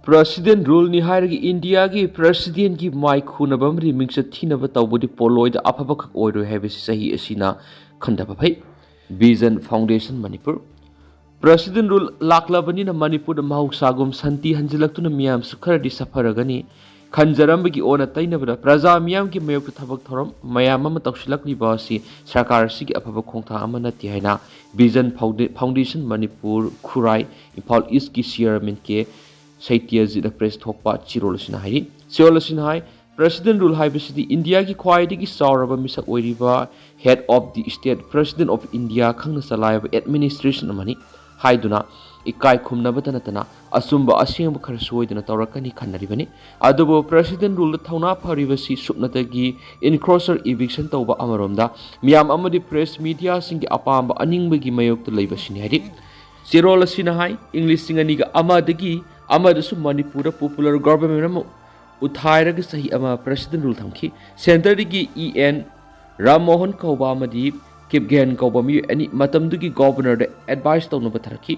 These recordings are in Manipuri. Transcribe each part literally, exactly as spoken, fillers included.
President Ruleꯅꯤ ꯍꯥꯏꯔꯒ ꯏꯟꯗꯤꯌꯥꯒꯤ Presidentꯀꯤ ꯃꯥꯏ ꯈꯨꯅꯕ ꯑꯃꯗꯤ ꯃꯤꯡꯆꯠ ꯊꯤꯅꯕ ꯇꯧꯕꯗꯤ ꯄꯣꯠꯂꯣꯏꯗ ꯑꯐꯕꯈꯛ ꯑꯣꯏꯔꯣꯏ ꯍꯥꯏꯕꯁꯤ ꯆꯍꯤ ꯑꯁꯤꯅ ꯈꯟꯊꯕ ꯐꯩ꯫ Vision Foundation Manipur. President Rule ꯂꯥꯛꯂꯕꯅꯤꯅ ꯃꯅꯤꯄꯨꯔꯗ ꯃꯍꯧꯁꯥꯒꯨꯝ ꯁꯥꯟꯇꯤ ꯍꯟꯖꯤꯜꯂꯛꯇꯨꯅ ꯃꯤꯌꯥꯝꯁꯨ ꯈꯔꯗꯤ ꯁꯥꯐꯔꯒꯅꯤ꯫ ꯈꯟꯖꯔꯝꯕꯒꯤ ꯑꯣꯟꯅ ꯇꯩꯅꯕꯗ ꯄ꯭ꯔꯖꯥ ꯃꯤꯌꯥꯝꯒꯤ ꯃꯥꯌꯣꯛꯇ ꯊꯕꯛ ꯊꯧꯔꯝ ꯃꯌꯥꯝ ꯑꯃ ꯇꯧꯁꯤꯜꯂꯛꯂꯤꯕ ꯑꯁꯤ ꯁꯔꯀꯥꯔ ꯑꯁꯤꯒꯤ ꯑꯐꯕ ꯈꯣꯡꯊꯥꯡ ꯑꯃ ꯅꯠꯇꯦ ꯍꯥꯏꯅ Vision Founda-, Foundation ꯃꯅꯤꯄꯨꯔ ꯈꯨꯔꯥꯏ ꯏꯝꯐꯥꯜ ꯏꯁꯀꯤ ꯆꯤꯌꯔꯃꯦꯟ ꯀꯦ ꯁꯩꯇ꯭ꯌꯖꯤꯠꯅ ꯄ꯭ꯔꯦꯁ ꯊꯣꯛꯄ ꯆꯦꯔꯣꯜ ꯑꯁꯤꯅ ꯍꯥꯏꯔꯤ꯫ ꯆꯦꯔꯣꯜ ꯑꯁꯤꯅ ꯍꯥꯏ, President Rule ꯍꯥꯏꯕꯁꯤꯗꯤ ꯏꯟꯗꯤꯌꯥꯒꯤ ꯈ꯭ꯋꯥꯏꯗꯒꯤ ꯆꯥꯎꯔꯕ ꯃꯤꯁꯛ ꯑꯣꯏꯔꯤꯕ Head of the State, President of India ꯈꯪꯅ ꯆꯂꯥꯏꯕ administration ꯑꯃꯅꯤ ꯍꯥꯏꯗꯨꯅ ꯏꯀꯥꯏ ꯈꯨꯝꯅꯕꯇ ꯅꯠꯇꯅ ꯑꯆꯨꯝꯕ ꯑꯁꯦꯡꯕ ꯈꯔ ꯁꯣꯏꯗꯅ ꯇꯧꯔꯛꯀꯅꯤ ꯈꯟꯅꯔꯤꯕꯅꯤ꯫ ꯑꯗꯨꯕꯨ President Ruleꯗ ꯊꯧꯅꯥ ꯐꯔꯤꯕꯁꯤ ꯁꯨꯞꯅꯇꯒꯤ encroacher eviction ꯇꯧꯕ ꯑꯃꯔꯣꯝꯗ ꯃꯤꯌꯥꯝ ꯑꯃꯗꯤ press mediaꯁꯤꯡꯒꯤ ꯑꯄꯥꯝꯕ ꯑꯅꯤꯡꯕꯒꯤ ꯃꯥꯌꯣꯛꯇ ꯂꯩꯕꯁꯤꯅꯤ ꯍꯥꯏꯔꯤ꯫ ꯆꯦꯔꯣꯜ ꯑꯁꯤꯅ ꯍꯥꯏ, ꯏꯪ ꯂꯤꯁꯤꯡ ꯑꯅꯤꯒ ꯑꯃꯗꯒꯤ ꯑꯃꯗꯁꯨ ꯃꯅꯤꯄꯨꯔꯗ popular government ꯑꯃ ꯎꯊꯥꯏꯔꯒ ꯆꯍꯤ ꯑꯃ President Rule ꯊꯝꯈꯤ꯫ Centreꯗꯒꯤ ꯏ ꯑꯦꯟ ꯔꯥꯝ ꯃꯣꯍꯟ ꯀꯧꯕ ꯑꯃꯗꯤ ꯀꯤꯞꯒꯦꯟ ꯀꯧꯕ ꯃꯤꯑꯣꯏ ꯑꯅꯤ ꯃꯇꯝꯗꯨꯒꯤ Governorꯗ advice ꯇꯧꯅꯕ ꯊꯥꯔꯛꯈꯤ꯫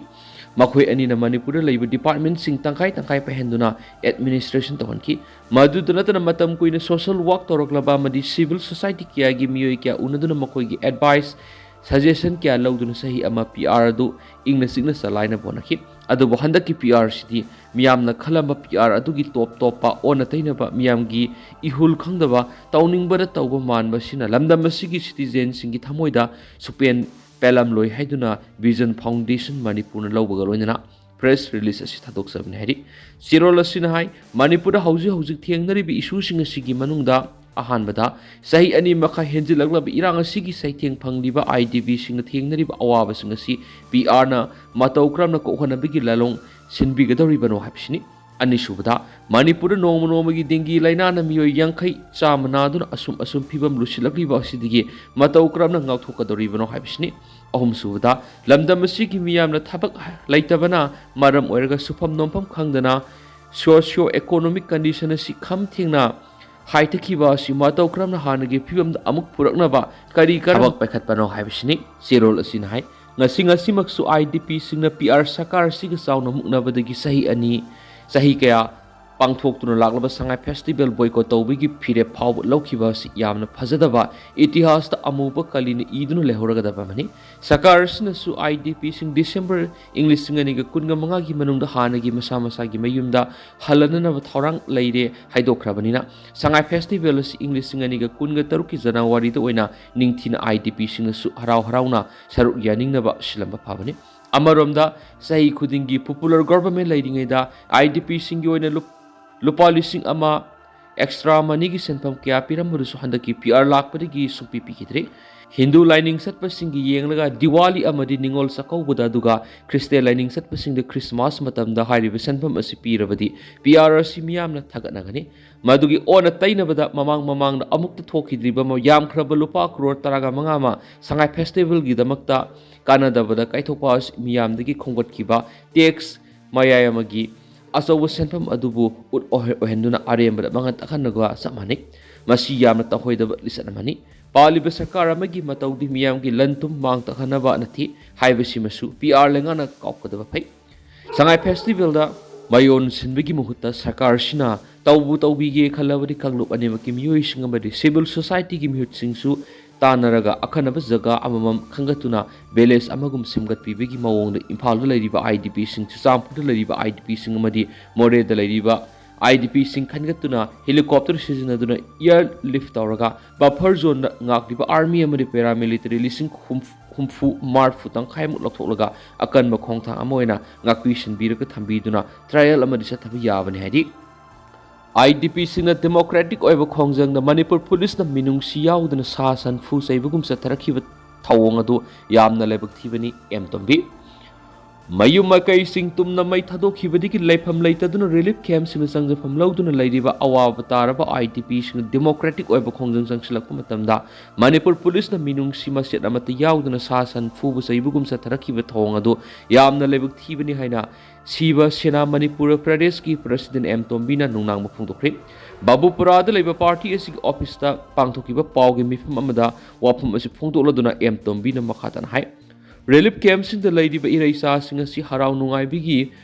ꯃꯈꯣꯏ ꯑꯅꯤꯅ ꯃꯅꯤꯄꯨꯔꯗ ꯂꯩꯕ departmentꯁꯤꯡ ꯇꯪꯈꯥꯏ ꯇꯪꯈꯥꯏ ꯄꯥꯏꯍꯟꯗꯨꯅ administration ꯇꯧꯍꯟꯈꯤ꯫ ꯃꯗꯨꯗ ꯅꯠꯇꯅ ꯃꯇꯝ ꯀꯨꯏꯅ social work ꯇꯧꯔꯛꯂꯕ ꯑꯃꯗꯤ civil society ꯀꯌꯥꯒꯤ ꯃꯤꯑꯣꯏ ꯀꯌꯥ ꯎꯅꯗꯨꯅ ꯃꯈꯣꯏꯒꯤ advice, suggestion ꯀꯌꯥ ꯂꯧꯗꯨꯅ ꯆꯍꯤ ꯑꯃ ꯄꯤ ꯑꯥꯔ ꯑꯗꯨ ꯏꯪꯅ ꯆꯤꯛꯅ ꯆꯂꯥꯏꯅꯕ ꯍꯣꯠꯅꯈꯤ꯫ ꯑꯗꯨꯕꯨ ꯍꯟꯗꯛꯀꯤ ꯄꯤ ꯑꯥꯔꯁꯤꯗꯤ ꯃꯤꯌꯥꯝꯅ ꯈꯜꯂꯝꯕ ꯄꯤ ꯑꯥꯔ ꯑꯗꯨꯒꯤ ꯇꯣꯞ ꯇꯣꯞꯄ ꯑꯣꯟꯅ ꯇꯩꯅꯕ, ꯃꯤꯌꯥꯝꯒꯤ ꯏꯍꯨꯜ ꯈꯪꯗꯕ, ꯇꯧꯅꯤꯡꯕꯗ ꯇꯧꯕ ꯃꯥꯟꯕ ꯑꯁꯤꯅ ꯂꯝꯗꯝ ꯑꯁꯤꯒꯤ citizenꯁꯤꯡꯒꯤ ꯊꯃꯣꯏꯗ ꯁꯨꯛꯄꯦꯟ ꯄꯦꯜꯂꯝꯂꯣꯏ ꯍꯥꯏꯗꯨꯅ Vision Foundation ꯃꯅꯤꯄꯨꯔꯅ ꯂꯧꯕꯒ ꯂꯣꯏꯅꯅ press release ꯑꯁꯤ ꯊꯥꯗꯣꯛꯆꯕꯅꯤ ꯍꯥꯏꯔꯤ꯫ ꯆꯦꯔꯣꯜ ꯑꯁꯤꯅ ꯍꯥꯏ, ꯃꯅꯤꯄꯨꯔꯗ ꯍꯧꯖꯤꯛ ꯍꯧꯖꯤꯛ ꯊꯦꯡꯅꯔꯤꯕ issueꯁꯤꯡ ꯑꯁꯤꯒꯤ ꯃꯅꯨꯡꯗ ꯑꯍꯥꯟꯕꯗ, ꯆꯍꯤ ꯑꯅꯤ ꯃꯈꯥꯏ ꯍꯦꯟꯖꯤꯜꯂꯛꯂꯕ ꯏꯔꯥꯡ ꯑꯁꯤꯒꯤ ꯆꯩꯊꯦꯡ ꯐꯪꯂꯤꯕ ꯑꯥꯏ ꯗꯤ ꯕꯤꯁꯤꯡꯅ ꯊꯦꯡꯅꯔꯤꯕ ꯑꯋꯥꯕꯁꯤꯡ ꯑꯁꯤ ꯄꯤ ꯑꯥꯔꯅ ꯃꯇꯧ ꯀꯔꯝꯅ ꯀꯣꯛꯍꯟꯅꯕꯒꯤ ꯂꯥꯂꯣꯡ ꯁꯤꯟꯕꯤꯒꯗꯧꯔꯤꯕꯅꯣ ꯍꯥꯏꯕꯁꯤꯅꯤ꯫ ꯑꯅꯤꯁꯨꯕꯗ, ꯃꯅꯤꯄꯨꯔꯗ ꯅꯣꯡꯃ ꯅꯣꯡꯃꯒꯤ dengue ꯂꯥꯏꯅꯥꯅ ꯃꯤꯑꯣꯏ ꯌꯥꯡꯈꯩ, ꯆꯥꯝꯃ ꯅꯥꯗꯨꯅ ꯑꯁꯨꯝ ꯑꯁꯨꯝ ꯐꯤꯕꯝ ꯂꯨꯁꯤꯜꯂꯛꯂꯤꯕ ꯑꯁꯤꯗꯒꯤ ꯃꯇꯧ ꯀꯔꯝꯅ ꯉꯥꯛꯊꯣꯛꯀꯗꯧꯔꯤꯕꯅꯣ ꯍꯥꯏꯕꯁꯤꯅꯤ꯫ ꯑꯍꯨꯝꯁꯨꯕꯗ, ꯂꯝꯗꯝ ꯑꯁꯤꯒꯤ ꯃꯤꯌꯥꯝꯅ ꯊꯕꯛ ꯂꯩꯇꯕꯅ ꯃꯔꯝ ꯑꯣꯏꯔꯒ ꯁꯨꯐꯝ ꯅꯣꯝꯐꯝ ꯈꯪꯗꯅ socio economic condition ꯑꯁꯤ ꯈꯝ ꯊꯦꯡꯅ ꯍꯥꯏꯊꯈꯤꯕ ꯑꯁꯤ ꯃꯇꯧ ꯀꯔꯝꯅ ꯍꯥꯟꯅꯒꯤ ꯐꯤꯕꯝꯗ ꯑꯃꯨꯛ ꯄꯨꯔꯛꯅꯕ ꯀꯔꯤ ꯀꯔꯝ ꯊꯕꯛ ꯄꯥꯏꯈꯠꯄꯅꯣ ꯍꯥꯏꯕꯁꯤꯅꯤ꯫ ꯆꯦꯔꯣꯜ ꯑꯁꯤꯅ ꯍꯥꯏ, ꯉꯁꯤ ꯉꯁꯤꯃꯛꯁꯨ ꯑꯥꯏ ꯗꯤ ꯄꯤꯁꯤꯡꯅ ꯄꯤ ꯑꯥꯔ ꯁꯔꯀꯥꯔ ꯑꯁꯤꯒ ꯆꯥꯎꯅ ꯃꯨꯛꯅꯕꯗꯒꯤ ꯆꯍꯤ ꯑꯅꯤ ꯆꯍꯤ ꯀꯌꯥ ꯄꯥꯡꯊꯣꯛꯇꯨꯅ ꯂꯥꯛꯂꯕ ꯁꯉꯥꯏ ꯐꯦꯁꯇꯤꯚꯦꯜ ꯕꯣꯏꯀꯣꯠ ꯇꯧꯕꯒꯤ ꯐꯤꯔꯦꯞ ꯐꯥꯎꯕ ꯂꯧꯈꯤꯕ ꯑꯁꯤ ꯌꯥꯝꯅ ꯐꯖꯗꯕ, ꯏꯇꯤꯍꯥꯁꯇ ꯑꯃꯨꯕ ꯀꯂꯤꯅ ꯏꯗꯨꯅ ꯂꯩꯍꯧꯔꯒꯗꯕ ꯑꯃꯅꯤ꯫ ꯁꯔꯀꯥꯔ ꯑꯁꯤꯅꯁꯨ ꯑꯥꯏ ꯗꯤ ꯄꯤꯁꯤꯡ ꯗꯤꯁꯦꯝꯕꯔ ꯏꯪ ꯂꯤꯁꯤꯡ ꯑꯅꯤꯒ ꯀꯨꯟꯒ ꯃꯉꯥꯒꯤ ꯃꯅꯨꯡꯗ ꯍꯥꯟꯅꯒꯤ ꯃꯁꯥ ꯃꯁꯥꯒꯤ ꯃꯌꯨꯝꯗ ꯍꯜꯂꯅꯅꯕ ꯊꯧꯔꯥꯡ ꯂꯩꯔꯦ ꯍꯥꯏꯗꯣꯛꯈ꯭ꯔꯕꯅꯤꯅ, ꯁꯉꯥꯏ ꯐꯦꯁꯇꯤꯚꯦꯜ ꯑꯁꯤ ꯏꯪ ꯂꯤꯁꯤꯡ ꯑꯅꯤꯒ ꯀꯨꯟꯒ ꯇꯔꯨꯛꯀꯤ ꯖꯅꯋꯥꯔꯤꯗ ꯑꯣꯏꯅ ꯅꯤꯡꯊꯤꯅ ꯑꯥꯏ ꯗꯤ ꯄꯤꯁꯤꯡꯅꯁꯨ ꯍꯔꯥꯎ ꯍꯔꯥꯎꯅ ꯁꯔꯨꯛ ꯌꯥꯅꯤꯡꯅꯕ ꯁꯤꯜꯂꯝꯕ ꯐꯕꯅꯤ꯫ ꯑꯃꯔꯣꯝꯗ, ꯆꯍꯤ ꯈꯨꯗꯤꯡꯒꯤ ꯄꯣꯄꯨꯂꯔ ꯒꯣꯚꯔꯟꯃꯦꯟ ꯂꯩꯔꯤꯉꯩꯗ ꯑꯥꯏ ꯗꯤ ꯄꯤꯁꯤꯡꯒꯤ ꯑꯣꯏꯅ ꯂꯨꯞ-, ꯂꯨꯄꯥ ꯂꯤꯁꯤꯡ ꯑꯃ ꯑꯦꯛꯁꯇ꯭ꯔꯥ ꯃꯅꯤꯒꯤ ꯁꯦꯟꯐꯝ ꯀꯌꯥ ꯄꯤꯔꯝꯕꯗꯨꯁꯨ ꯍꯟꯗꯛꯀꯤ ꯄꯤ ꯑꯥꯔ ꯂꯥꯛꯄꯗꯒꯤ ꯁꯨꯡꯄꯤ ꯄꯤꯈꯤꯗ꯭ꯔꯦ꯫ ꯍꯤꯟꯗꯨ ꯂꯥꯏꯅꯤꯡ ꯆꯠꯄꯁꯤꯡꯒꯤ ꯌꯦꯡꯂꯒ ꯗꯤꯋꯥꯂꯤ ꯑꯃꯗꯤ ꯅꯤꯉꯣꯜ ꯆꯥꯛꯀꯧꯕꯗ, ꯑꯗꯨꯒ ꯈ꯭ꯔꯤꯁꯇꯤꯌꯥꯟ ꯂꯥꯏꯅꯤꯡ ꯆꯠꯄꯁꯤꯡꯗ ꯈ꯭ꯔꯤꯁꯃꯥꯁ ꯃꯇꯝꯗ ꯍꯥꯏꯔꯤꯕ ꯁꯦꯟꯐꯝ ꯑꯁꯤ ꯄꯤꯔꯕꯗꯤ ꯄꯤ ꯑꯥꯔ ꯑꯁꯤ ꯃꯤꯌꯥꯝꯅ ꯊꯥꯒꯠꯅꯒꯅꯤ꯫ ꯃꯗꯨꯒꯤ ꯑꯣꯟꯅ ꯇꯩꯅꯕꯗ ꯃꯃꯥꯡ ꯃꯃꯥꯡꯗ ꯑꯃꯨꯛꯇ ꯊꯣꯛꯈꯤꯗ꯭ꯔꯤꯕ ꯃ-, ꯌꯥꯝꯈ꯭ꯔꯕ ꯂꯨꯄꯥ ꯀ꯭ꯔꯣꯔ ꯇꯔꯥꯒ ꯃꯉꯥ ꯑꯃ ꯁꯉꯥꯏ ꯐꯦꯁꯇꯤꯚꯦꯜꯒꯤꯗꯃꯛꯇ ꯀꯥꯟꯅꯗꯕꯗ ꯀꯥꯏꯊꯣꯛꯄ ꯑꯁꯤ ꯃꯤꯌꯥꯝꯗꯒꯤ ꯈꯣꯝꯒꯠꯈꯤꯕ ꯇꯦꯛꯁ ꯃꯌꯥꯏ ꯑꯃꯒꯤ ꯑꯆꯧꯕ ꯁꯦꯟꯐꯝ ꯑꯗꯨꯕꯨ ꯎꯠ ꯑꯣꯏꯍ-, ꯑꯣꯏꯍꯟꯗꯨꯅ ꯑꯔꯦꯝꯕꯗ ꯃꯥꯡꯍꯟ ꯇꯥꯛꯍꯟꯕꯒ ꯆꯞ ꯃꯥꯟꯅꯩ꯫ ꯃꯁꯤ ꯌꯥꯝꯅ ꯇꯧꯍꯩꯗꯕ ꯂꯤꯆꯠ ꯑꯃꯅꯤ꯫ ꯄꯥꯜꯂꯤꯕ ꯁꯔꯀꯥꯔ ꯑꯃꯒꯤ ꯃꯇꯧꯗꯤ ꯃꯤꯌꯥꯝꯒꯤ ꯂꯟ ꯊꯨꯝ ꯃꯥꯡ ꯇꯥꯛꯍꯟꯅꯕ ꯅꯠꯇꯦ ꯍꯥꯏꯕꯁꯤꯃꯁꯨ ꯄꯤ ꯑꯥꯔ ꯂꯩꯉꯥꯛꯅ ꯀꯥꯎꯀꯗꯕ ꯐꯩ꯫ ꯁꯉꯥꯏ ꯐꯦꯁꯇꯤꯚꯦꯜꯗ ꯃꯌꯣꯟ ꯁꯤꯟꯕꯒꯤ ꯃꯍꯨꯠꯇ ꯁꯔꯀꯥꯔꯁꯤꯅ ꯇꯧꯕꯨ ꯇꯧꯕꯤꯒꯦ ꯈꯜꯂꯕꯗꯤ ꯀꯥꯡꯂꯨꯞ ꯑꯅꯤꯃꯛꯀꯤ ꯃꯤꯑꯣꯏꯁꯤꯡ ꯑꯃꯗꯤ ꯁꯤꯚꯤꯜ ꯁꯣꯁꯥꯏꯇꯤꯒꯤ ꯃꯤꯍꯨꯠꯁꯤꯡꯁꯨ ꯇꯥꯟꯅꯔꯒ ꯑꯈꯟꯅꯕ ꯖꯒꯥ ꯑꯃꯃꯝ ꯈꯟꯒꯠꯇꯨꯅ ꯚꯤꯂꯦꯖ ꯑꯃꯒꯨꯝ ꯁꯦꯝꯒꯠꯄꯤꯕꯒꯤ ꯃꯑꯣꯡꯗ ꯏꯝꯐꯥꯜꯗ ꯂꯩꯔꯤꯕ ꯑꯥꯏ ꯗꯤ ꯄꯤꯁꯤꯡ, ꯆꯨꯔꯆꯥꯟꯄꯨꯔꯗ ꯂꯩꯔꯤꯕ ꯑꯥꯏ ꯗꯤ ꯄꯤꯁꯤꯡ ꯑꯃꯗꯤ ꯃꯣꯔꯦꯗ ꯂꯩꯔꯤꯕ ꯑꯥꯏ ꯗꯤ ꯄꯤꯁꯤꯡ ꯈꯟꯒꯠꯇꯨꯅ ꯍꯦꯂꯤꯀꯣꯞꯇꯔ ꯁꯤꯖꯤꯟꯅꯗꯨꯅ ꯏꯌꯔ ꯂꯤꯐ ꯇꯧꯔꯒ ꯕꯐꯔ ꯖꯣꯟꯗ ꯉꯥꯛꯂꯤꯕ ꯑꯥꯔꯃꯤ ꯑꯃꯗꯤ ꯄꯦꯔꯥꯃꯤꯂꯤꯇꯔꯤ ꯂꯤꯁꯤꯡ ꯍꯨꯝꯐꯨ ꯃꯔꯐꯨ ꯇꯪꯈꯥꯏꯃꯨꯛ ꯂꯧꯊꯣꯛꯂꯒ ꯑꯀꯟꯕ ꯈꯣꯡꯊꯥꯡ ꯑꯃ ꯑꯣꯏꯅ ꯉꯥꯛꯄꯤ ꯁꯦꯟꯕꯤꯔꯒ ꯊꯝꯕꯤꯗꯨꯅ ꯇ꯭ꯔꯥꯏꯌꯦꯜ ꯑꯃꯗꯤ ꯆꯠꯊꯕ ꯌꯥꯕꯅꯤ ꯍꯥꯏꯗꯤ, ꯑꯥꯏ ꯗꯤ ꯄꯤꯁꯤꯡꯅ ꯗꯦꯃꯣꯀ꯭ꯔꯦꯇꯤꯛ ꯑꯣꯏꯕ ꯈꯣꯡꯖꯪꯗ ꯃꯅꯤꯄꯨꯔ ꯄꯨꯂꯤꯁꯅ ꯃꯤꯅꯨꯡꯁꯤ ꯌꯥꯎꯗꯅ ꯁꯥ ꯁꯟ ꯐꯨ ꯆꯩꯕꯒꯨꯝ ꯆꯠꯊꯔꯛꯈꯤꯕ ꯊꯧꯑꯣꯡ ꯑꯗꯨ ꯌꯥꯝꯅ ꯂꯥꯏꯕꯛ ꯊꯤꯕꯅꯤ꯫ ꯑꯦꯝ ꯇꯣꯝꯕꯤ꯫ ꯃꯌꯨꯝ ꯃꯀꯩꯁꯤꯡ ꯇꯨꯝꯅ ꯃꯩ ꯊꯥꯗꯣꯛꯈꯤꯕꯗꯒꯤ ꯂꯩꯐꯝ ꯂꯩꯇꯗꯨꯅ ꯔꯤꯂꯤꯐ ꯀꯦꯝꯞꯁꯤꯡꯗ ꯆꯪꯖꯐꯝ ꯂꯧꯗꯨꯅ ꯂꯩꯔꯤꯕ ꯑꯋꯥꯕ ꯇꯥꯔꯕ ꯑꯥꯏ ꯗꯤ ꯄꯤꯁꯤꯡꯅ ꯗꯦꯃꯣꯀ꯭ꯔꯦꯇꯤꯛ ꯑꯣꯏꯕ ꯈꯣꯡꯖꯪ ꯆꯪꯁꯤꯜꯂꯛꯄ ꯃꯇꯝꯗ ꯃꯅꯤꯄꯨꯔ ꯄꯨꯂꯤꯁꯅ ꯃꯤꯅꯨꯡꯁꯤ ꯃꯆꯦꯠ ꯑꯃꯠꯇ ꯌꯥꯎꯗꯅ ꯁꯥ ꯁꯟ ꯐꯨꯕ ꯆꯩꯕꯒꯨꯝ ꯆꯠꯊꯔꯛꯈꯤꯕ ꯊꯧꯑꯣꯡ ꯑꯗꯨ ꯌꯥꯝꯅ ꯂꯥꯏꯕꯛ ꯊꯤꯕꯅꯤ ꯍꯥꯏꯅ ꯁꯤꯕ ꯁꯦꯅꯥ ꯃꯅꯤꯄꯨꯔ ꯄ꯭ꯔꯗꯦꯁꯀꯤ ꯄ꯭ꯔꯁꯤꯗꯦꯟ ꯑꯦꯝ ꯇꯣꯝꯕꯤꯅ ꯅꯨꯡꯅꯥꯡꯕ ꯐꯣꯡꯗꯣꯛꯈ꯭ꯔꯦ꯫ ꯕꯥꯕꯨꯄꯨꯔꯥꯗ ꯂꯩꯕ ꯄꯥꯔꯇꯤ ꯑꯁꯤꯒꯤ ꯑꯣꯐꯤꯁꯇ ꯄꯥꯡꯊꯣꯛꯈꯤꯕ ꯄꯥꯎꯒꯤ ꯃꯤꯐꯝ ꯑꯃꯗ ꯋꯥꯐꯝ ꯑꯁꯤ ꯐꯣꯡꯗꯣꯛꯂꯗꯨꯅ ꯑꯦꯝ ꯇꯣꯝꯕꯤꯅ ꯃꯈꯥ ꯇꯥꯅ ꯍꯥꯏ, ꯔꯤꯂꯤꯐ ꯀꯦꯝꯞꯁꯤꯡꯗ ꯂꯩꯔꯤꯕ ꯏꯔꯩꯆꯥꯁꯤꯡ ꯑꯁꯤ ꯍꯔꯥꯎ ꯅꯨꯡꯉꯥꯏꯕꯒꯤ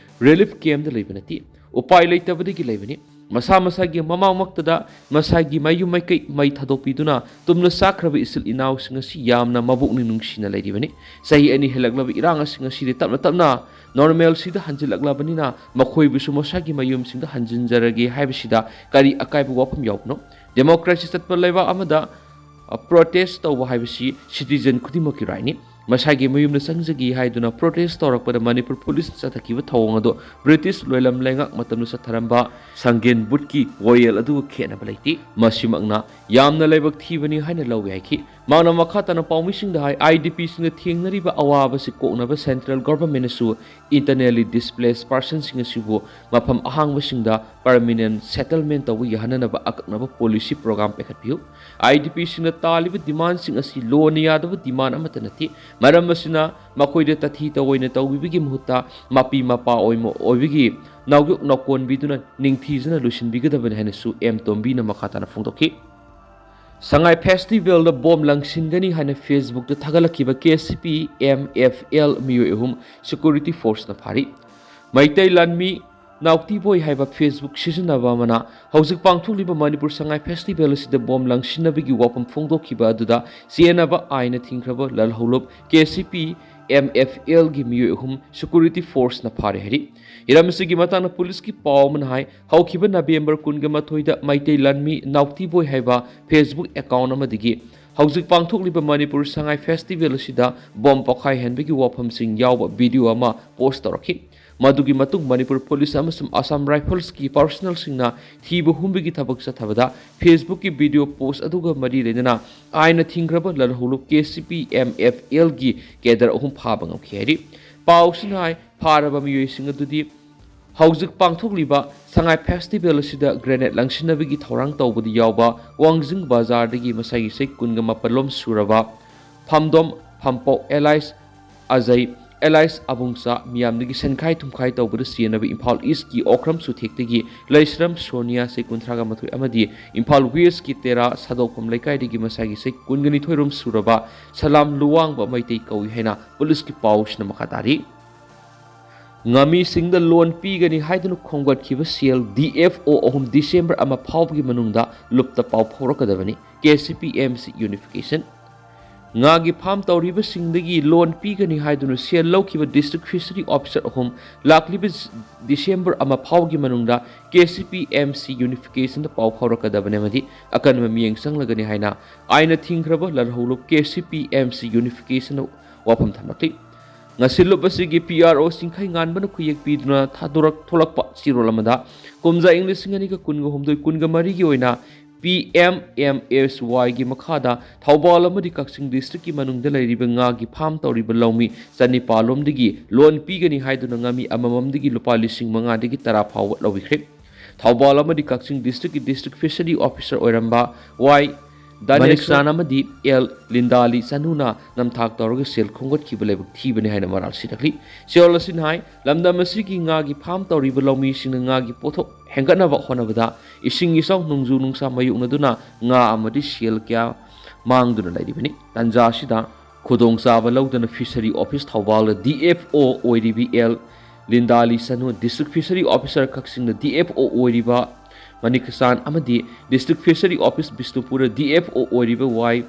ꯔꯤꯂꯤꯐ ꯀꯦꯝꯞꯇ ꯂꯩꯕ ꯅꯠꯇꯦ꯫ ꯎꯄꯥꯏ ꯂꯩꯇꯕꯗꯒꯤ ꯂꯩꯕꯅꯤ꯫ ꯃꯁꯥ ꯃꯁꯥꯒꯤ ꯃꯃꯥꯡꯃꯛꯇꯗ ꯃꯁꯥꯒꯤ ꯃꯌꯨꯝ ꯃꯥꯏꯀꯩ ꯃꯩ ꯊꯥꯗꯣꯛꯄꯤꯗꯨꯅ ꯇꯨꯝꯅ ꯆꯥꯈ꯭ꯔꯕ ꯏꯆꯤꯜ ꯏꯅꯥꯎꯁꯤꯡ ꯑꯁꯤ ꯌꯥꯝꯅ ꯃꯕꯨꯛꯅꯤꯡ ꯅꯨꯡꯁꯤꯅ ꯂꯩꯔꯤꯕꯅꯤ꯫ ꯆꯍꯤ ꯑꯅꯤ ꯍꯦꯜꯂꯛꯂꯕ ꯏꯔꯥꯡ ꯑꯁꯤ ꯉꯁꯤꯗꯤ ꯇꯞꯅ ꯇꯞꯅ normalꯁꯤꯗ ꯍꯟꯖꯤꯜꯂꯛꯂꯕꯅꯤꯅ ꯃꯈꯣꯏꯕꯨꯁꯨ ꯃꯁꯥꯒꯤ ꯃꯌꯨꯝꯁꯤꯡꯗ ꯍꯟꯖꯤꯟꯖꯔꯒꯦ ꯍꯥꯏꯕꯁꯤꯗ ꯀꯔꯤ ꯑꯀꯥꯏꯕ ꯋꯥꯐꯝ ꯌꯥꯎꯕꯅꯣ? Democracy ꯆꯠꯄ ꯂꯩꯕꯥꯛ ꯑꯃꯗ protest ꯇꯧꯕ ꯍꯥꯏꯕꯁꯤ citizen ꯈꯨꯗꯤꯡꯃꯛꯀꯤ rightꯅꯤ꯫ ꯃꯁꯥꯒꯤ ꯃꯌꯨꯝꯗ ꯆꯪꯖꯒꯦ ꯍꯥꯏꯗꯨꯅ protest ꯇꯧꯔꯛꯄꯗ ꯃꯅꯤꯄꯨꯔ ꯄꯨꯂꯤꯁꯅ ꯆꯠꯊꯈꯤꯕ ꯊꯧꯑꯣꯡ ꯑꯗꯨ ꯕ꯭ꯔꯤꯇꯤꯁ ꯂꯣꯏꯂꯝ ꯂꯩꯉꯥꯛ ꯃꯇꯝꯗ ꯆꯠꯊꯔꯝꯕ ꯁꯪꯒꯦꯟ ꯕꯨꯠꯀꯤ ꯋꯥꯌꯦꯜ ꯑꯗꯨꯒ ꯈꯦꯠꯅꯕ ꯂꯩꯇꯦ꯫ ꯃꯁꯤꯃꯛꯅ ꯌꯥꯝꯅ ꯂꯥꯏꯕꯛ ꯊꯤꯕꯅꯤ ꯍꯥꯏꯅ ꯂꯧꯏ ꯍꯥꯏꯈꯤ꯫ ꯃꯍꯥꯛꯅ ꯃꯈꯥ ꯇꯥꯅ ꯄꯥꯎꯃꯤꯁꯤꯡꯗ ꯍꯥꯏ, IDPꯁꯤꯡꯅ ꯊꯦꯡꯅꯔꯤꯕ ꯑꯋꯥꯕꯁꯤ ꯀꯣꯛꯅꯕ central governmentꯅꯁꯨ internally displaced personꯁꯤꯡ ꯑꯁꯤꯕꯨ ꯃꯐꯝ ꯑꯍꯥꯡꯕꯁꯤꯡꯗ permanent settlement ꯇꯧꯕ ꯌꯥꯍꯟꯅꯅꯕ ꯑꯀꯛꯅꯕ policy program ꯄꯥꯏꯈꯠꯄꯤꯌꯨ꯫ IDPꯁꯤꯡꯅ ꯇꯥꯜꯂꯤꯕ demandꯁꯤꯡ ꯑꯁꯤ ꯂꯣꯟꯅ ꯌꯥꯗꯕ demand ꯑꯃꯠꯇ ꯅꯠꯇꯦ꯫ ꯃꯔꯝ ꯑꯁꯤꯅ ꯃꯈꯣꯏꯗ ꯇꯥꯊꯤ ꯇꯧꯑꯣꯏꯅ ꯇꯧꯕꯤꯕꯒꯤ ꯃꯍꯨꯠꯇ ꯃꯄꯤ ꯃꯄꯥ ꯑꯣꯏꯃ-, ꯑꯣꯏꯕꯒꯤ ꯅꯥꯎꯌꯣꯛ ꯅꯥꯎꯀꯣꯟꯕꯤꯗꯨꯅ ꯅꯤꯡꯊꯤꯖꯅ ꯂꯣꯏꯁꯤꯟꯕꯤꯒꯗꯕꯅꯤ ꯍꯥꯏꯅꯁꯨ ꯑꯦꯝ ꯇꯣꯝꯕꯤꯅ ꯃꯈꯥ ꯇꯥꯅ ꯐꯣꯡꯗꯣꯛꯈꯤ꯫ ꯁꯉꯥꯏ Festivalꯗ bomb ꯂꯪꯁꯤꯟꯒꯅꯤ ꯍꯥꯏꯅ Facebookꯇ ꯊꯥꯒꯠꯂꯛꯈꯤꯕ KCP MFL ꯃꯤꯑꯣꯏ ꯑꯍꯨꯝ security forceꯅ ꯐꯥꯔꯤ꯫ ꯃꯩꯇꯩ ꯂꯥꯟꯃꯤ ꯅꯥꯎꯇꯤꯕꯣꯏ ꯍꯥꯏꯕ Facebook ꯁꯤꯖꯤꯟꯅꯕ ꯑꯃꯅ ꯍꯧꯖꯤꯛ ꯄꯥꯡꯊꯣꯛꯂꯤꯕ ꯃꯅꯤꯄꯨꯔ ꯁꯉꯥꯏ Festival ꯑꯁꯤꯗ bomb ꯂꯪꯁꯤꯟꯅꯕꯒꯤ ꯋꯥꯐꯝ ꯐꯣꯡꯗꯣꯛꯈꯤꯕ ꯑꯗꯨꯗ ꯆꯦꯟꯅꯕ ꯑꯥꯏꯟꯅ ꯊꯤꯡꯈ꯭ꯔꯕ ꯂꯥꯜꯍꯧꯂꯨꯞ KCP MFLꯒꯤ ꯃꯤꯑꯣꯏ ꯑꯍꯨꯝ security forceꯅ ꯐꯥꯔꯦ ꯍꯥꯏꯔꯤ꯫ ꯍꯤꯔꯝ ꯑꯁꯤꯒꯤ ꯃꯇꯥꯡꯗ ꯄꯨꯂꯤꯁꯀꯤ ꯄꯥꯎ ꯑꯃꯅ ꯍꯥꯏ, ꯍꯧꯈꯤꯕ November ꯀꯨꯟꯒ ꯃꯥꯊꯣꯏꯗ ꯃꯩꯇꯩ ꯂꯥꯟꯃꯤ ꯅꯥꯎꯇꯤꯕꯣꯏ ꯍꯥꯏꯕ Facebook account ꯑꯃꯗꯒꯤ ꯍꯧꯖꯤꯛ ꯄꯥꯡꯊꯣꯛꯂꯤꯕ ꯃꯅꯤꯄꯨꯔ ꯁꯉꯥꯏ Festival ꯑꯁꯤꯗ bomb ꯄꯣꯈꯥꯏꯍꯟꯕꯒꯤ ꯋꯥꯐꯝꯁꯤꯡ ꯌꯥꯎꯕ video ꯑꯃ post ꯇꯧꯔꯛꯈꯤ꯫ ꯃꯗꯨꯒꯤ ꯃꯇꯨꯡ ꯃꯅꯤꯄꯨꯔ ꯄꯨꯂꯤꯁ ꯑꯃꯁꯨꯡ Assam Riflesꯀꯤ personnelꯁꯤꯡꯅ ꯊꯤꯕ ꯍꯨꯝꯕꯒꯤ ꯊꯕꯛ ꯆꯠꯊꯕꯗ Facebookꯀꯤ video post ꯑꯗꯨꯒ ꯃꯔꯤ ꯂꯩꯅꯅ ꯑꯥꯏꯟꯅ ꯊꯤꯡꯈ꯭ꯔꯕ ꯂꯥꯜꯍꯧꯂꯨꯞ KCP MFLꯒꯤ cadre ꯑꯍꯨꯝ ꯐꯥꯕ ꯉꯝꯈꯤ ꯍꯥꯏꯔꯤ꯫ ꯄꯥꯎꯁꯤꯅ ꯍꯥꯏ, ꯐꯥꯔꯕ ꯃꯤꯑꯣꯏꯁꯤꯡ ꯑꯗꯨꯗꯤ ꯍꯧꯖꯤꯛ ꯄꯥꯡꯊꯣꯛꯂꯤꯕ ꯁꯉꯥꯏ Festival ꯑꯁꯤꯗ grenade ꯂꯪꯁꯤꯟꯅꯕꯒꯤ ꯊꯧꯔꯥꯡ ꯇꯧꯕꯗ ꯌꯥꯎꯕ ꯋꯥꯡꯖꯤꯡ ꯕꯖꯥꯔꯗꯒꯤ ꯃꯁꯥꯒꯤ ꯆꯍꯤ ꯀꯨꯟꯒ ꯃꯥꯄꯜ ꯂꯣꯝ ꯁꯨꯔꯕ ꯐꯝꯗꯣꯝ ꯐꯝꯄꯣꯛ alias ꯑꯖꯩ alias ꯑꯕꯨꯡꯆꯥ ꯃꯤꯌꯥꯝꯗꯒꯤ ꯁꯦꯟꯈꯥꯏ ꯊꯨꯝꯈꯥꯏ ꯇꯧꯕꯗ ꯆꯦꯟꯅꯕ ꯏꯝꯐꯥꯜ Eastꯀꯤ ꯑꯣꯀ꯭ꯔꯝ ꯆꯨꯊꯦꯛꯇꯒꯤ ꯂꯩꯁ꯭ꯔꯝ ꯁꯣꯅꯤꯌꯥ ꯆꯍꯤ ꯀꯨꯟꯊ꯭ꯔꯥꯒ ꯃꯥꯊꯣꯏ ꯑꯃꯗꯤ ꯏꯝꯐꯥꯜ Westꯀꯤ ꯇꯦꯔꯥ ꯁꯥꯗꯣꯛꯐꯝ ꯂꯩꯀꯥꯏꯗꯒꯤ ꯃꯁꯥꯒꯤ ꯆꯍꯤ ꯀꯨꯟꯒ ꯅꯤꯊꯣꯏ ꯔꯣꯝ ꯁꯨꯔꯕ ꯁꯂꯥꯝ ꯂꯨꯋꯥꯡꯕ ꯃꯩꯇꯩ ꯀꯧꯏ ꯍꯥꯏꯅ ꯄꯨꯂꯤꯁꯀꯤ ꯄꯥꯎꯁꯤꯅ ꯃꯈꯥ ꯇꯥꯔꯤ꯫ ꯉꯥꯃꯤꯁꯤꯡꯗ ꯂꯣꯟ ꯄꯤꯒꯅꯤ ꯍꯥꯏꯗꯨꯅ ꯈꯣꯝꯒꯠꯈꯤꯕ ꯁꯦꯜ ꯗꯤ ꯑꯦꯐ ꯑꯣ ꯑꯍꯨꯝ ꯗꯤꯁꯦꯝꯕꯔ ꯑꯃ ꯐꯥꯎꯕꯒꯤ ꯃꯅꯨꯡꯗ ꯂꯨꯞꯇ ꯄꯥꯎ ꯐꯥꯎꯔꯛꯀꯗꯕꯅꯤ꯫ K C P M C ꯌꯨꯅꯤꯐꯤꯀꯦꯁꯟ꯫ ꯉꯥꯒꯤ ꯐꯥꯝ ꯇꯧꯔꯤꯕꯁꯤꯡꯗꯒꯤ ꯂꯣꯟ ꯄꯤꯒꯅꯤ ꯍꯥꯏꯗꯨꯅ ꯁꯦꯜ ꯂꯧꯈꯤꯕ ꯗꯤꯁꯇ꯭ꯔꯤꯛ ꯐꯤꯁꯔꯤ ꯑꯣꯐꯤꯁꯔ ꯑꯍꯨꯝ ꯂꯥꯛꯂꯤꯕ ꯗꯤꯁꯦꯝꯕꯔ ꯑꯃ ꯐꯥꯎꯒꯤ ꯃꯅꯨꯡꯗ K C P M C ꯌꯨꯅꯤꯐꯤꯀꯦꯁꯟꯗ ꯄꯥꯎ ꯐꯥꯎꯔꯛꯀꯗꯕꯅꯤ ꯑꯃꯗꯤ ꯑꯀꯟꯕ ꯃꯤꯠꯌꯦꯡ ꯆꯪꯂꯒꯅꯤ ꯍꯥꯏꯅ ꯑꯥꯏꯟꯅ ꯊꯤꯡꯈ꯭ꯔꯕ ꯂꯥꯜꯍꯧꯂꯨꯞ K C P M C ꯌꯨꯅꯤꯐꯤꯀꯦꯁꯟꯗ ꯋꯥꯐꯝ ꯊꯝꯂꯛꯂꯤ꯫ ꯉꯁꯤꯜꯂꯨꯞ ꯑꯁꯤꯒꯤ ꯄꯤ ꯑꯥꯔ ꯑꯣ ꯆꯤꯡꯈꯩ ꯉꯥꯟꯕꯅ ꯈꯨꯌꯦꯛ ꯄꯤꯗꯨꯅ ꯊꯥꯗꯣꯔꯛ ꯊꯣꯛꯂꯛꯄ ꯆꯦꯔꯣꯜ ꯑꯃꯗ ꯀꯨꯝꯖꯥ ꯏꯪ ꯂꯤꯁꯤꯡ ꯑꯅꯤꯒ ꯀꯨꯟꯒ ꯍꯨꯝꯗꯣꯏ ꯀꯨꯟꯒ ꯃꯔꯤꯒꯤ ꯑꯣꯏꯅ ꯄꯤ ꯑꯦꯝ ꯑꯦꯝ ꯑꯦꯁ ꯋꯥꯏꯒꯤ ꯃꯈꯥꯗ ꯊꯧꯕꯥꯜ ꯑꯃꯗꯤ ꯀꯛꯆꯤꯡ ꯗꯤꯁꯇ꯭ꯔꯤꯛꯀꯤ ꯃꯅꯨꯡꯗ ꯂꯩꯔꯤꯕ ꯉꯥꯒꯤ ꯐꯥꯝ ꯇꯧꯔꯤꯕ ꯂꯧꯃꯤ ꯆꯅꯤꯄꯥꯜ ꯂꯣꯝꯗꯒꯤ ꯂꯣꯟ ꯄꯤꯒꯅꯤ ꯍꯥꯏꯗꯨꯅ ꯉꯥꯃꯤ ꯑꯃꯃꯝꯗꯒꯤ ꯂꯨꯄꯥ ꯂꯤꯁꯤꯡ ꯃꯉꯥꯗꯒꯤ ꯇꯔꯥ ꯐꯥꯎꯕ ꯂꯧꯕꯤꯈ꯭ꯔꯦ꯫ ꯊꯧꯕꯥꯜ ꯑꯃꯗꯤ ꯀꯛꯆꯤꯡ ꯗꯤꯁꯇ꯭ꯔꯤꯛꯀꯤ ꯗꯤꯁꯇ꯭ꯔꯤꯛ ꯐꯤꯁꯔꯤ ꯑꯣꯐꯤꯁꯔ ꯑꯣꯏꯔꯝꯕ ꯋꯥꯏ ꯗꯥꯅꯦꯁ꯭ꯋꯔ ꯑꯃꯗꯤ ꯑꯦꯜ ꯂꯤꯟꯗꯥꯂꯤ ꯆꯅꯨꯅ ꯅꯝꯊꯥꯛ ꯇꯧꯔꯒ ꯁꯦꯜ ꯈꯣꯝꯒꯠꯈꯤꯕ ꯂꯥꯏꯕꯛ ꯊꯤꯕꯅꯤ ꯍꯥꯏꯅ ꯃꯔꯥꯜ ꯁꯤꯔꯛꯂꯤ꯫ ꯆꯦꯔꯣꯜ ꯑꯁꯤꯅ ꯍꯥꯏ, ꯂꯝꯗꯝ ꯑꯁꯤꯒꯤ ꯉꯥꯒꯤ ꯐꯥꯝ ꯇꯧꯔꯤꯕ ꯂꯧꯃꯤꯁꯤꯡꯅ ꯉꯥꯒꯤ ꯄꯣꯠꯊꯣꯛ ꯍꯦꯟꯒꯠꯅꯕ ꯍꯣꯠꯅꯕꯗ ꯏꯁꯤꯡ ꯏꯆꯥꯎ ꯅꯣꯡꯖꯨ ꯅꯨꯡꯁꯥ ꯃꯥꯌꯣꯛꯅꯗꯨꯅ ꯉꯥ ꯑꯃꯗꯤ ꯁꯦꯜ ꯀꯌꯥ ꯃꯥꯡꯗꯨꯅ ꯂꯩꯔꯤꯕꯅꯤ꯫ ꯇꯥꯟꯖꯥ ꯑꯁꯤꯗ ꯈꯨꯗꯣꯡꯆꯥꯕ ꯂꯧꯗꯨꯅ ꯐꯤꯁꯔꯤ ꯑꯣꯐꯤꯁ ꯊꯧꯕꯥꯜꯗ ꯗꯤ ꯑꯦꯐ ꯑꯣ ꯑꯣꯏꯔꯤꯕꯤ L Lindali Chanu, district fishery officer ꯀꯛꯆꯤꯡꯗ ꯗꯤ ꯑꯦꯐ ꯑꯣ ꯑꯣꯏꯔꯤꯕ ꯃꯅꯤꯀꯁꯥꯟ ꯑꯃꯗꯤ ꯗꯤꯁꯇ꯭ꯔꯤꯛ ꯐꯤꯁꯔꯤ ꯑꯣꯐꯤꯁ ꯕꯤꯁꯅꯨꯄꯨꯔꯗ ꯗꯤ ꯑꯦꯐ ꯑꯣ ꯑꯣꯏꯔꯤꯕ ꯋꯥꯏ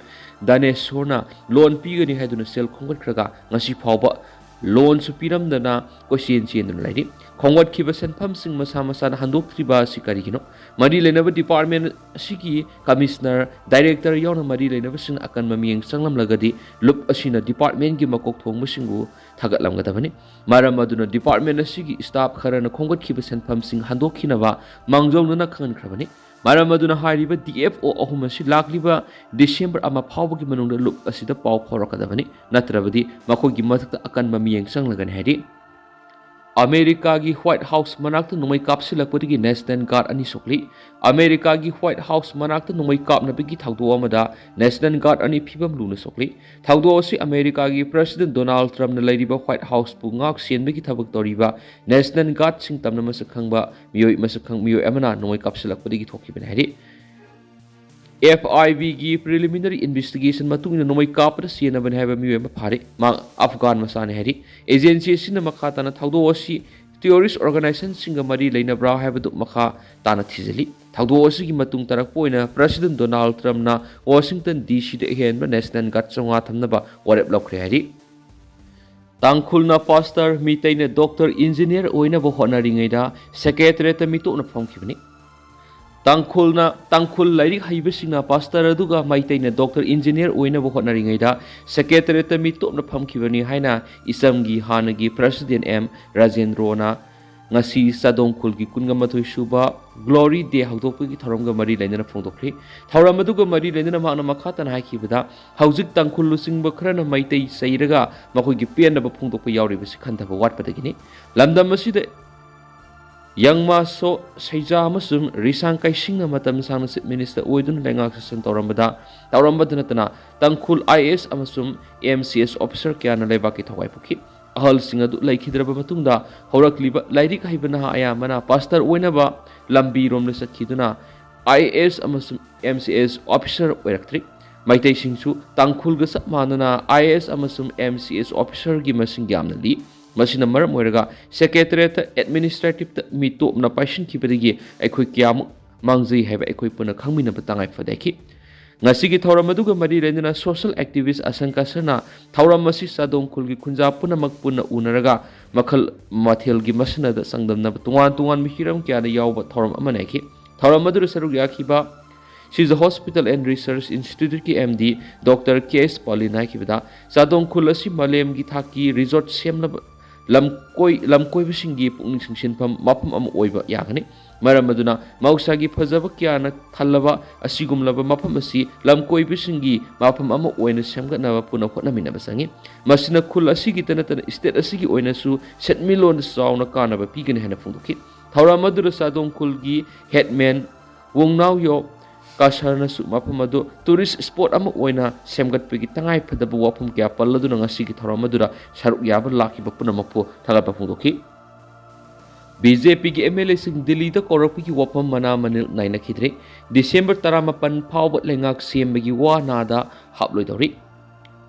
ꯗꯥꯅꯦꯁ꯭ꯋꯔꯅ ꯂꯣꯟ ꯄꯤꯒꯅꯤ ꯍꯥꯏꯗꯨꯅ ꯁꯦꯜ ꯈꯣꯝꯒꯠꯈ꯭ꯔꯒ ꯉꯁꯤ ꯐꯥꯎꯕ ꯂꯣꯟꯁꯨ ꯄꯤꯔꯝꯗꯅ ꯀꯣꯏꯆꯦꯟ ꯆꯦꯟꯗꯨꯅ ꯂꯩꯔꯤ꯫ ꯈꯣꯝꯒꯠꯈꯤꯕ ꯁꯦꯟꯐꯝꯁꯤꯡ ꯃꯁꯥ ꯃꯁꯥꯅ ꯍꯟꯗꯣꯛꯇ꯭ꯔꯤꯕ ꯑꯁꯤ ꯀꯔꯤꯒꯤꯅꯣ? ꯃꯔꯤ ꯂꯩꯅꯕ ꯗꯤꯄꯥꯔꯠꯃꯦꯟ ꯑꯁꯤꯒꯤ ꯀꯃꯤꯁꯅꯔ, ꯗꯥꯏꯔꯦꯛꯇꯔ ꯌꯥꯎꯅ ꯃꯔꯤ ꯂꯩꯅꯕꯁꯤꯡꯅ ꯑꯀꯟꯕ ꯃꯤꯠꯌꯦꯡ ꯆꯪꯂꯝꯂꯒꯗꯤ ꯂꯨꯞ ꯑꯁꯤꯅ ꯗꯤꯄꯥꯔꯠꯃꯦꯟꯒꯤ ꯃꯀꯣꯛ ꯊꯣꯡꯕꯁꯤꯡꯕꯨ ꯊꯥꯒꯠꯂꯝꯒꯗꯕꯅꯤ꯫ ꯃꯔꯝ ꯑꯗꯨꯅ ꯗꯤꯄꯥꯔꯠꯃꯦꯟ ꯑꯁꯤꯒꯤ ꯁ꯭ꯇꯥꯐ ꯈꯔꯅ ꯈꯣꯝꯒꯠꯈꯤꯕ ꯁꯦꯟꯐꯝꯁꯤꯡ ꯍꯟꯗꯣꯛꯈꯤꯅꯕ ꯃꯥꯡꯖꯧꯅꯅ ꯈꯪꯍꯟꯈ꯭ꯔꯕꯅꯤ꯫ ꯃꯔꯝ ꯑꯗꯨꯅ ꯍꯥꯏꯔꯤꯕ ꯗꯤ ꯑꯦꯐ ꯑꯣ ꯑꯍꯨꯝ ꯑꯁꯤ ꯂꯥꯛꯂꯤꯕ ꯗꯤꯁꯦꯝꯕꯔ ꯑꯃ ꯐꯥꯎꯕꯒꯤ ꯃꯅꯨꯡꯗ ꯂꯨꯞ ꯑꯁꯤꯗ ꯄꯥꯎ ꯐꯥꯎꯔꯛꯀꯗꯕꯅꯤ, ꯅꯠꯇ꯭ꯔꯕꯗꯤ ꯃꯈꯣꯏꯒꯤ ꯃꯊꯛꯇ ꯑꯀꯟꯕ ꯃꯤꯠꯌꯦꯡ ꯆꯪꯂꯒꯅꯤ ꯍꯥꯏꯔꯤ꯫ ꯑꯃꯦꯔꯤꯀꯥꯒꯤ ꯋꯥꯏꯠ ꯍꯥꯎꯁ ꯃꯅꯥꯛꯇ ꯅꯣꯡꯃꯩ ꯀꯥꯞꯁꯤꯜꯂꯛꯄꯗꯒꯤ ꯅꯦꯁꯅꯦꯜ ꯒꯥꯔꯗ ꯑꯅꯤ ꯁꯣꯛꯂꯤ꯫ ꯑꯃꯦꯔꯤꯀꯥꯒꯤ ꯋꯥꯏꯠ ꯍꯥꯎꯁ ꯃꯅꯥꯛꯇ ꯅꯣꯡꯃꯩ ꯀꯥꯞꯅꯕꯒꯤ ꯊꯧꯗꯣꯛ ꯑꯃꯗ ꯅꯦꯁꯅꯦꯜ ꯒꯥꯔꯗ ꯑꯅꯤ ꯐꯤꯕꯝ ꯂꯨꯅ ꯁꯣꯛꯂꯤ꯫ ꯊꯧꯗꯣꯛ ꯑꯁꯤ ꯑꯃꯦꯔꯤꯀꯥꯒꯤ ꯄ꯭ꯔꯦꯁꯤꯗꯦꯟꯠ ꯗꯣꯅꯥꯜꯗ ꯇ꯭ꯔꯝꯞꯅ ꯂꯩꯔꯤꯕ ꯋꯥꯏꯠ ꯍꯥꯎꯁꯄꯨ ꯉꯥꯛ ꯁꯦꯟꯕꯒꯤ ꯊꯕꯛ ꯇꯧꯔꯤꯕ ꯅꯦꯁꯅꯦꯜ ꯒꯥꯔꯗꯁꯤꯡ ꯇꯝꯅ ꯃꯁꯛ ꯈꯪꯕ ꯃꯤꯑꯣꯏ, ꯃꯁꯛ ꯈꯪ-, ꯃꯤꯑꯣꯏ ꯑꯃꯅ ꯅꯣꯡꯃꯩ ꯀꯥꯞꯁꯤꯜꯂꯛꯄꯗꯒꯤ ꯊꯣꯛꯈꯤꯕꯅꯤ ꯍꯥꯏꯔꯤ꯫ ꯑꯦꯐ ꯑꯥꯏ ꯕꯤꯒꯤ preliminary investigation ꯃꯇꯨꯡ ꯏꯟꯅ ꯅꯣꯡꯃꯩ ꯀꯥꯞꯄꯗ ꯁꯤꯖꯤꯟꯅꯕꯅꯤ ꯍꯥꯏꯕ ꯃꯤꯑꯣꯏ ꯑꯃ ꯐꯥꯔꯦ꯫ ꯃꯍꯥꯛ ꯑꯐꯒꯥꯟ ꯃꯆꯥꯅꯤ ꯍꯥꯏꯔꯤ꯫ Agency ꯑꯁꯤꯅ ꯃꯈꯥ ꯇꯥꯅ ꯊꯧꯗꯣꯛ ꯑꯁꯤ terrorist organizationꯁꯤꯡꯒ ꯃꯔꯤ ꯂꯩꯅꯕ꯭ꯔꯥ ꯍꯥꯏꯕꯗꯨ ꯃꯈꯥ ꯇꯥꯅ ꯊꯤꯖꯤꯜꯂꯤ꯫ ꯊꯧꯗꯣꯛ ꯑꯁꯤꯒꯤ ꯃꯇꯨꯡ ꯇꯥꯔꯛꯄ ꯑꯣꯏꯅ President Donald Trumpꯅ Washington D Cꯗ ꯑꯍꯦꯟꯕ National Guard ꯆꯥꯝꯃꯉꯥ ꯊꯝꯅꯕ ꯋꯥꯔꯦꯞ ꯂꯧꯈ꯭ꯔꯦ ꯍꯥꯏꯔꯤ꯫ ꯇꯥꯡꯈꯨꯜꯅ pastor, ꯃꯤꯇꯩꯅ doctor, engineer ꯑꯣꯏꯅꯕ ꯍꯣꯠꯅꯔꯤꯉꯩꯗ Secretariatꯇ ꯃꯤꯇꯣꯞꯅ ꯐꯝꯈꯤꯕꯅꯤ꯫ ꯇꯥꯡꯈꯨꯜꯅ, ꯇꯥꯡꯈꯨꯜ ꯂꯥꯏꯔꯤꯛ ꯍꯩꯕꯁꯤꯡꯅ pastor ꯑꯗꯨꯒ ꯃꯩꯇꯩꯅ doctor, engineer ꯑꯣꯏꯅꯕ ꯍꯣꯠꯅꯔꯤꯉꯩꯗ Secretariatꯇ ꯃꯤꯇꯣꯞꯅ ꯐꯝꯈꯤꯕꯅꯤ ꯍꯥꯏꯅ ꯏꯆꯝꯒꯤ ꯍꯥꯟꯅꯒꯤ President ꯑꯦꯝ ꯔꯥꯖꯦꯟꯗ꯭ꯔꯣꯅ ꯉꯁꯤ ꯆꯥꯗꯣꯡ ꯈꯨꯜꯒꯤ ꯀꯨꯟꯒ ꯃꯥꯊꯣꯏ ꯁꯨꯕ Glory Day ꯍꯧꯗꯣꯛꯄꯒꯤ ꯊꯧꯔꯝꯒ ꯃꯔꯤ ꯂꯩꯅꯅ ꯐꯣꯡꯗꯣꯛꯈ꯭ꯔꯤ꯫ ꯊꯧꯔꯝ ꯑꯗꯨꯒ ꯃꯔꯤ ꯂꯩꯅꯅ ꯃꯍꯥꯛꯅ ꯃꯈꯥ ꯇꯥꯅ ꯍꯥꯏꯈꯤꯕꯗ, ꯍꯧꯖꯤꯛ ꯇꯥꯡꯈꯨꯜ ꯂꯨꯆꯤꯡꯕ ꯈꯔꯅ ꯃꯩꯇꯩ ꯆꯩꯔꯒ ꯃꯈꯣꯏꯒꯤ ꯄꯦꯟꯗꯕ ꯐꯣꯡꯗꯣꯛꯄ ꯌꯥꯎꯔꯤꯕꯁꯤ ꯈꯟꯊꯕ ꯋꯥꯠꯄꯗꯒꯤꯅꯤ꯫ ꯂꯝꯗꯝ ꯑꯁꯤꯗ ꯌꯪꯃꯥꯁꯣ ꯁꯩꯖꯥ ꯑꯃꯁꯨꯡ ꯔꯤꯁꯥꯡ ꯀꯩꯁꯤꯡꯅ ꯃꯇꯝ ꯁꯥꯡꯅ Chief Minister ꯑꯣꯏꯗꯨꯅ ꯂꯩꯉꯥꯛ ꯁꯥꯁꯟ ꯇꯧꯔꯝꯕꯗ, ꯇꯧꯔꯝꯕꯗ ꯅꯠꯇꯅ ꯇꯥꯡꯈꯨꯜ ꯑꯥꯏ ꯑꯦ ꯑꯦꯁ ꯑꯃꯁꯨꯡ ꯑꯦꯝ ꯁꯤ ꯑꯦꯁ officer ꯀꯌꯥꯅ ꯂꯩꯕꯥꯛꯀꯤ ꯊꯋꯥꯏ ꯄꯨꯈꯤ꯫ ꯑꯍꯜꯁꯤꯡ ꯑꯗꯨ ꯂꯩꯈꯤꯗ꯭ꯔꯕ ꯃꯇꯨꯡꯗ ꯍꯧꯔꯛꯂꯤꯕ ꯂꯥꯏꯔꯤꯛ ꯍꯩꯕ ꯅꯍꯥ ꯑꯌꯥꯝꯕꯅ pastor ꯑꯣꯏꯅꯕ ꯂꯝꯕꯤꯔꯣꯝꯗ ꯆꯠꯈꯤꯗꯨꯅ ꯑꯥꯏ ꯑꯦ ꯑꯦꯁ ꯑꯃꯁꯨꯡ ꯑꯦꯝ ꯁꯤ ꯑꯦꯁ officer ꯑꯣꯏꯔꯛꯇ꯭ꯔꯤ꯫ ꯃꯩꯇꯩꯁꯤꯡꯁꯨ ꯇꯥꯡꯈꯨꯜꯒ ꯆꯞ ꯃꯥꯟꯅꯅ ꯑꯥꯏ ꯑꯦ ꯑꯦꯁ ꯑꯃꯁꯨꯡ ꯑꯦꯝ ꯁꯤ ꯑꯦꯁ officerꯒꯤ ꯃꯁꯤꯡ ꯌꯥꯝꯅ ꯂꯤ꯫ ꯃꯁꯤꯅ ꯃꯔꯝ ꯑꯣꯏꯔꯒ Secretariatꯇ administrativeꯇ ꯃꯤꯇꯣꯞꯅ ꯄꯥꯏꯁꯤꯟꯈꯤꯕꯗꯒꯤ ꯑꯩꯈꯣꯏ ꯀꯌꯥꯃꯨꯛ ꯃꯥꯡꯖꯩ ꯍꯥꯏꯕ ꯑꯩꯈꯣꯏ ꯄꯨꯟꯅ ꯈꯪꯃꯤꯟꯅꯕ ꯇꯉꯥꯏ ꯐꯗꯦ ꯍꯥꯏꯈꯤ꯫ ꯉꯁꯤꯒꯤ ꯊꯧꯔꯝ ꯑꯗꯨꯒ ꯃꯔꯤ ꯂꯩꯅꯅ social activist ꯑꯁꯪꯀ ꯁꯔꯅ ꯊꯧꯔꯝ ꯑꯁꯤ ꯆꯥꯗꯣꯡ ꯈꯨꯜꯒꯤ ꯈꯨꯟꯖꯥ ꯄꯨꯝꯅꯃꯛ ꯄꯨꯟꯅ ꯎꯅꯔꯒ ꯃꯈꯜ ꯃꯊꯦꯜꯒꯤ ꯃꯁꯤꯟꯅꯗ ꯆꯥꯡꯗꯝꯅꯕ ꯇꯣꯉꯥꯟ ꯇꯣꯉꯥꯟꯕ ꯍꯤꯔꯝ ꯀꯌꯥꯗ ꯌꯥꯎꯕ ꯊꯧꯔꯝ ꯑꯃꯅꯤ ꯍꯥꯏꯈꯤ꯫ ꯊꯧꯔꯝ ꯑꯗꯨꯗ ꯁꯔꯨꯛ ꯌꯥꯈꯤꯕ Shija Hospital and Research Instituteꯀꯤ M D Doctor K S ꯄꯥꯂꯤꯅ ꯍꯥꯏꯈꯤꯕꯗ, ꯆꯥꯗꯣꯡ ꯈꯨꯜ ꯑꯁꯤ ꯃꯥꯂꯦꯝꯒꯤ ꯊꯥꯛꯀꯤ resort ꯁꯦꯝꯂꯕ ꯂꯝꯀꯣꯏ-, ꯂꯝꯀꯣꯏꯕꯁꯤꯡꯒꯤ ꯄꯨꯛꯅꯤꯡ ꯆꯤꯡꯁꯤꯟꯐꯝ ꯃꯐꯝ ꯑꯃ ꯑꯣꯏꯕ ꯌꯥꯒꯅꯤ꯫ ꯃꯔꯝ ꯑꯗꯨꯅ ꯃꯍꯧꯁꯥꯒꯤ ꯐꯖꯕ ꯀꯌꯥꯅ ꯊꯜꯂꯕ ꯑꯁꯤꯒꯨꯝꯂꯕ ꯃꯐꯝ ꯑꯁꯤ ꯂꯝꯀꯣꯏꯕꯁꯤꯡꯒꯤ ꯃꯐꯝ ꯑꯃ ꯑꯣꯏꯅ ꯁꯦꯝꯒꯠꯅꯕ ꯄꯨꯟꯅ ꯍꯣꯠꯅꯃꯤꯟꯅꯕ ꯆꯪꯏ꯫ ꯃꯁꯤꯅ ꯈꯨꯜ ꯑꯁꯤꯒꯤ ꯅꯠꯇꯅ state ꯑꯁꯤꯒꯤ ꯑꯣꯏꯅꯁꯨ ꯁꯦꯟꯃꯤꯠꯂꯣꯟꯗ ꯆꯥꯎꯅ ꯀꯥꯟꯅꯕ ꯄꯤꯒꯅꯤ ꯍꯥꯏꯅ ꯐꯣꯡꯗꯣꯛꯈꯤ꯫ ꯊꯧꯔꯝ ꯑꯗꯨꯗ ꯆꯥꯗꯣꯡ ꯈꯨꯜꯒꯤ headman ꯋꯣꯡꯅꯥꯎꯌꯣ ꯀꯥꯁꯔꯅꯁꯨ ꯃꯐꯝ ꯑꯗꯨ tourist spot ꯑꯃ ꯑꯣꯏꯅ ꯁꯦꯝꯒꯠꯄꯒꯤ ꯇꯉꯥꯏ ꯐꯗꯕ ꯋꯥꯐꯝ ꯀꯌꯥ ꯄꯜꯂꯗꯨꯅ ꯉꯁꯤꯒꯤ ꯊꯧꯔꯝ ꯑꯗꯨꯗ ꯁꯔꯨꯛ ꯌꯥꯕ ꯂꯥꯛꯈꯤꯕ ꯄꯨꯝꯅꯃꯛꯄꯨ ꯊꯥꯒꯠꯄ ꯐꯣꯡꯗꯣꯛꯈꯤ꯫ ꯕꯤ ꯖꯦ ꯄꯤꯒꯤ ꯑꯦꯝ ꯑꯦꯜ ꯑꯦꯁꯤꯡ ꯗꯤꯜꯂꯤꯗ ꯀꯧꯔꯛꯄꯒꯤ ꯋꯥꯐꯝ ꯃꯅꯥ ꯃꯅꯤꯜ ꯅꯥꯏꯅꯈꯤꯗ꯭ꯔꯦ꯫ ꯗꯤꯁꯦꯝꯕꯔ ꯇꯔꯥꯃꯥꯄꯟ ꯐꯥꯎꯕ ꯂꯩꯉꯥꯛ ꯁꯦꯝꯕꯒꯤ ꯋꯥ ꯅꯥꯗ ꯍꯥꯞꯂꯣꯏꯗꯧꯔꯤ꯫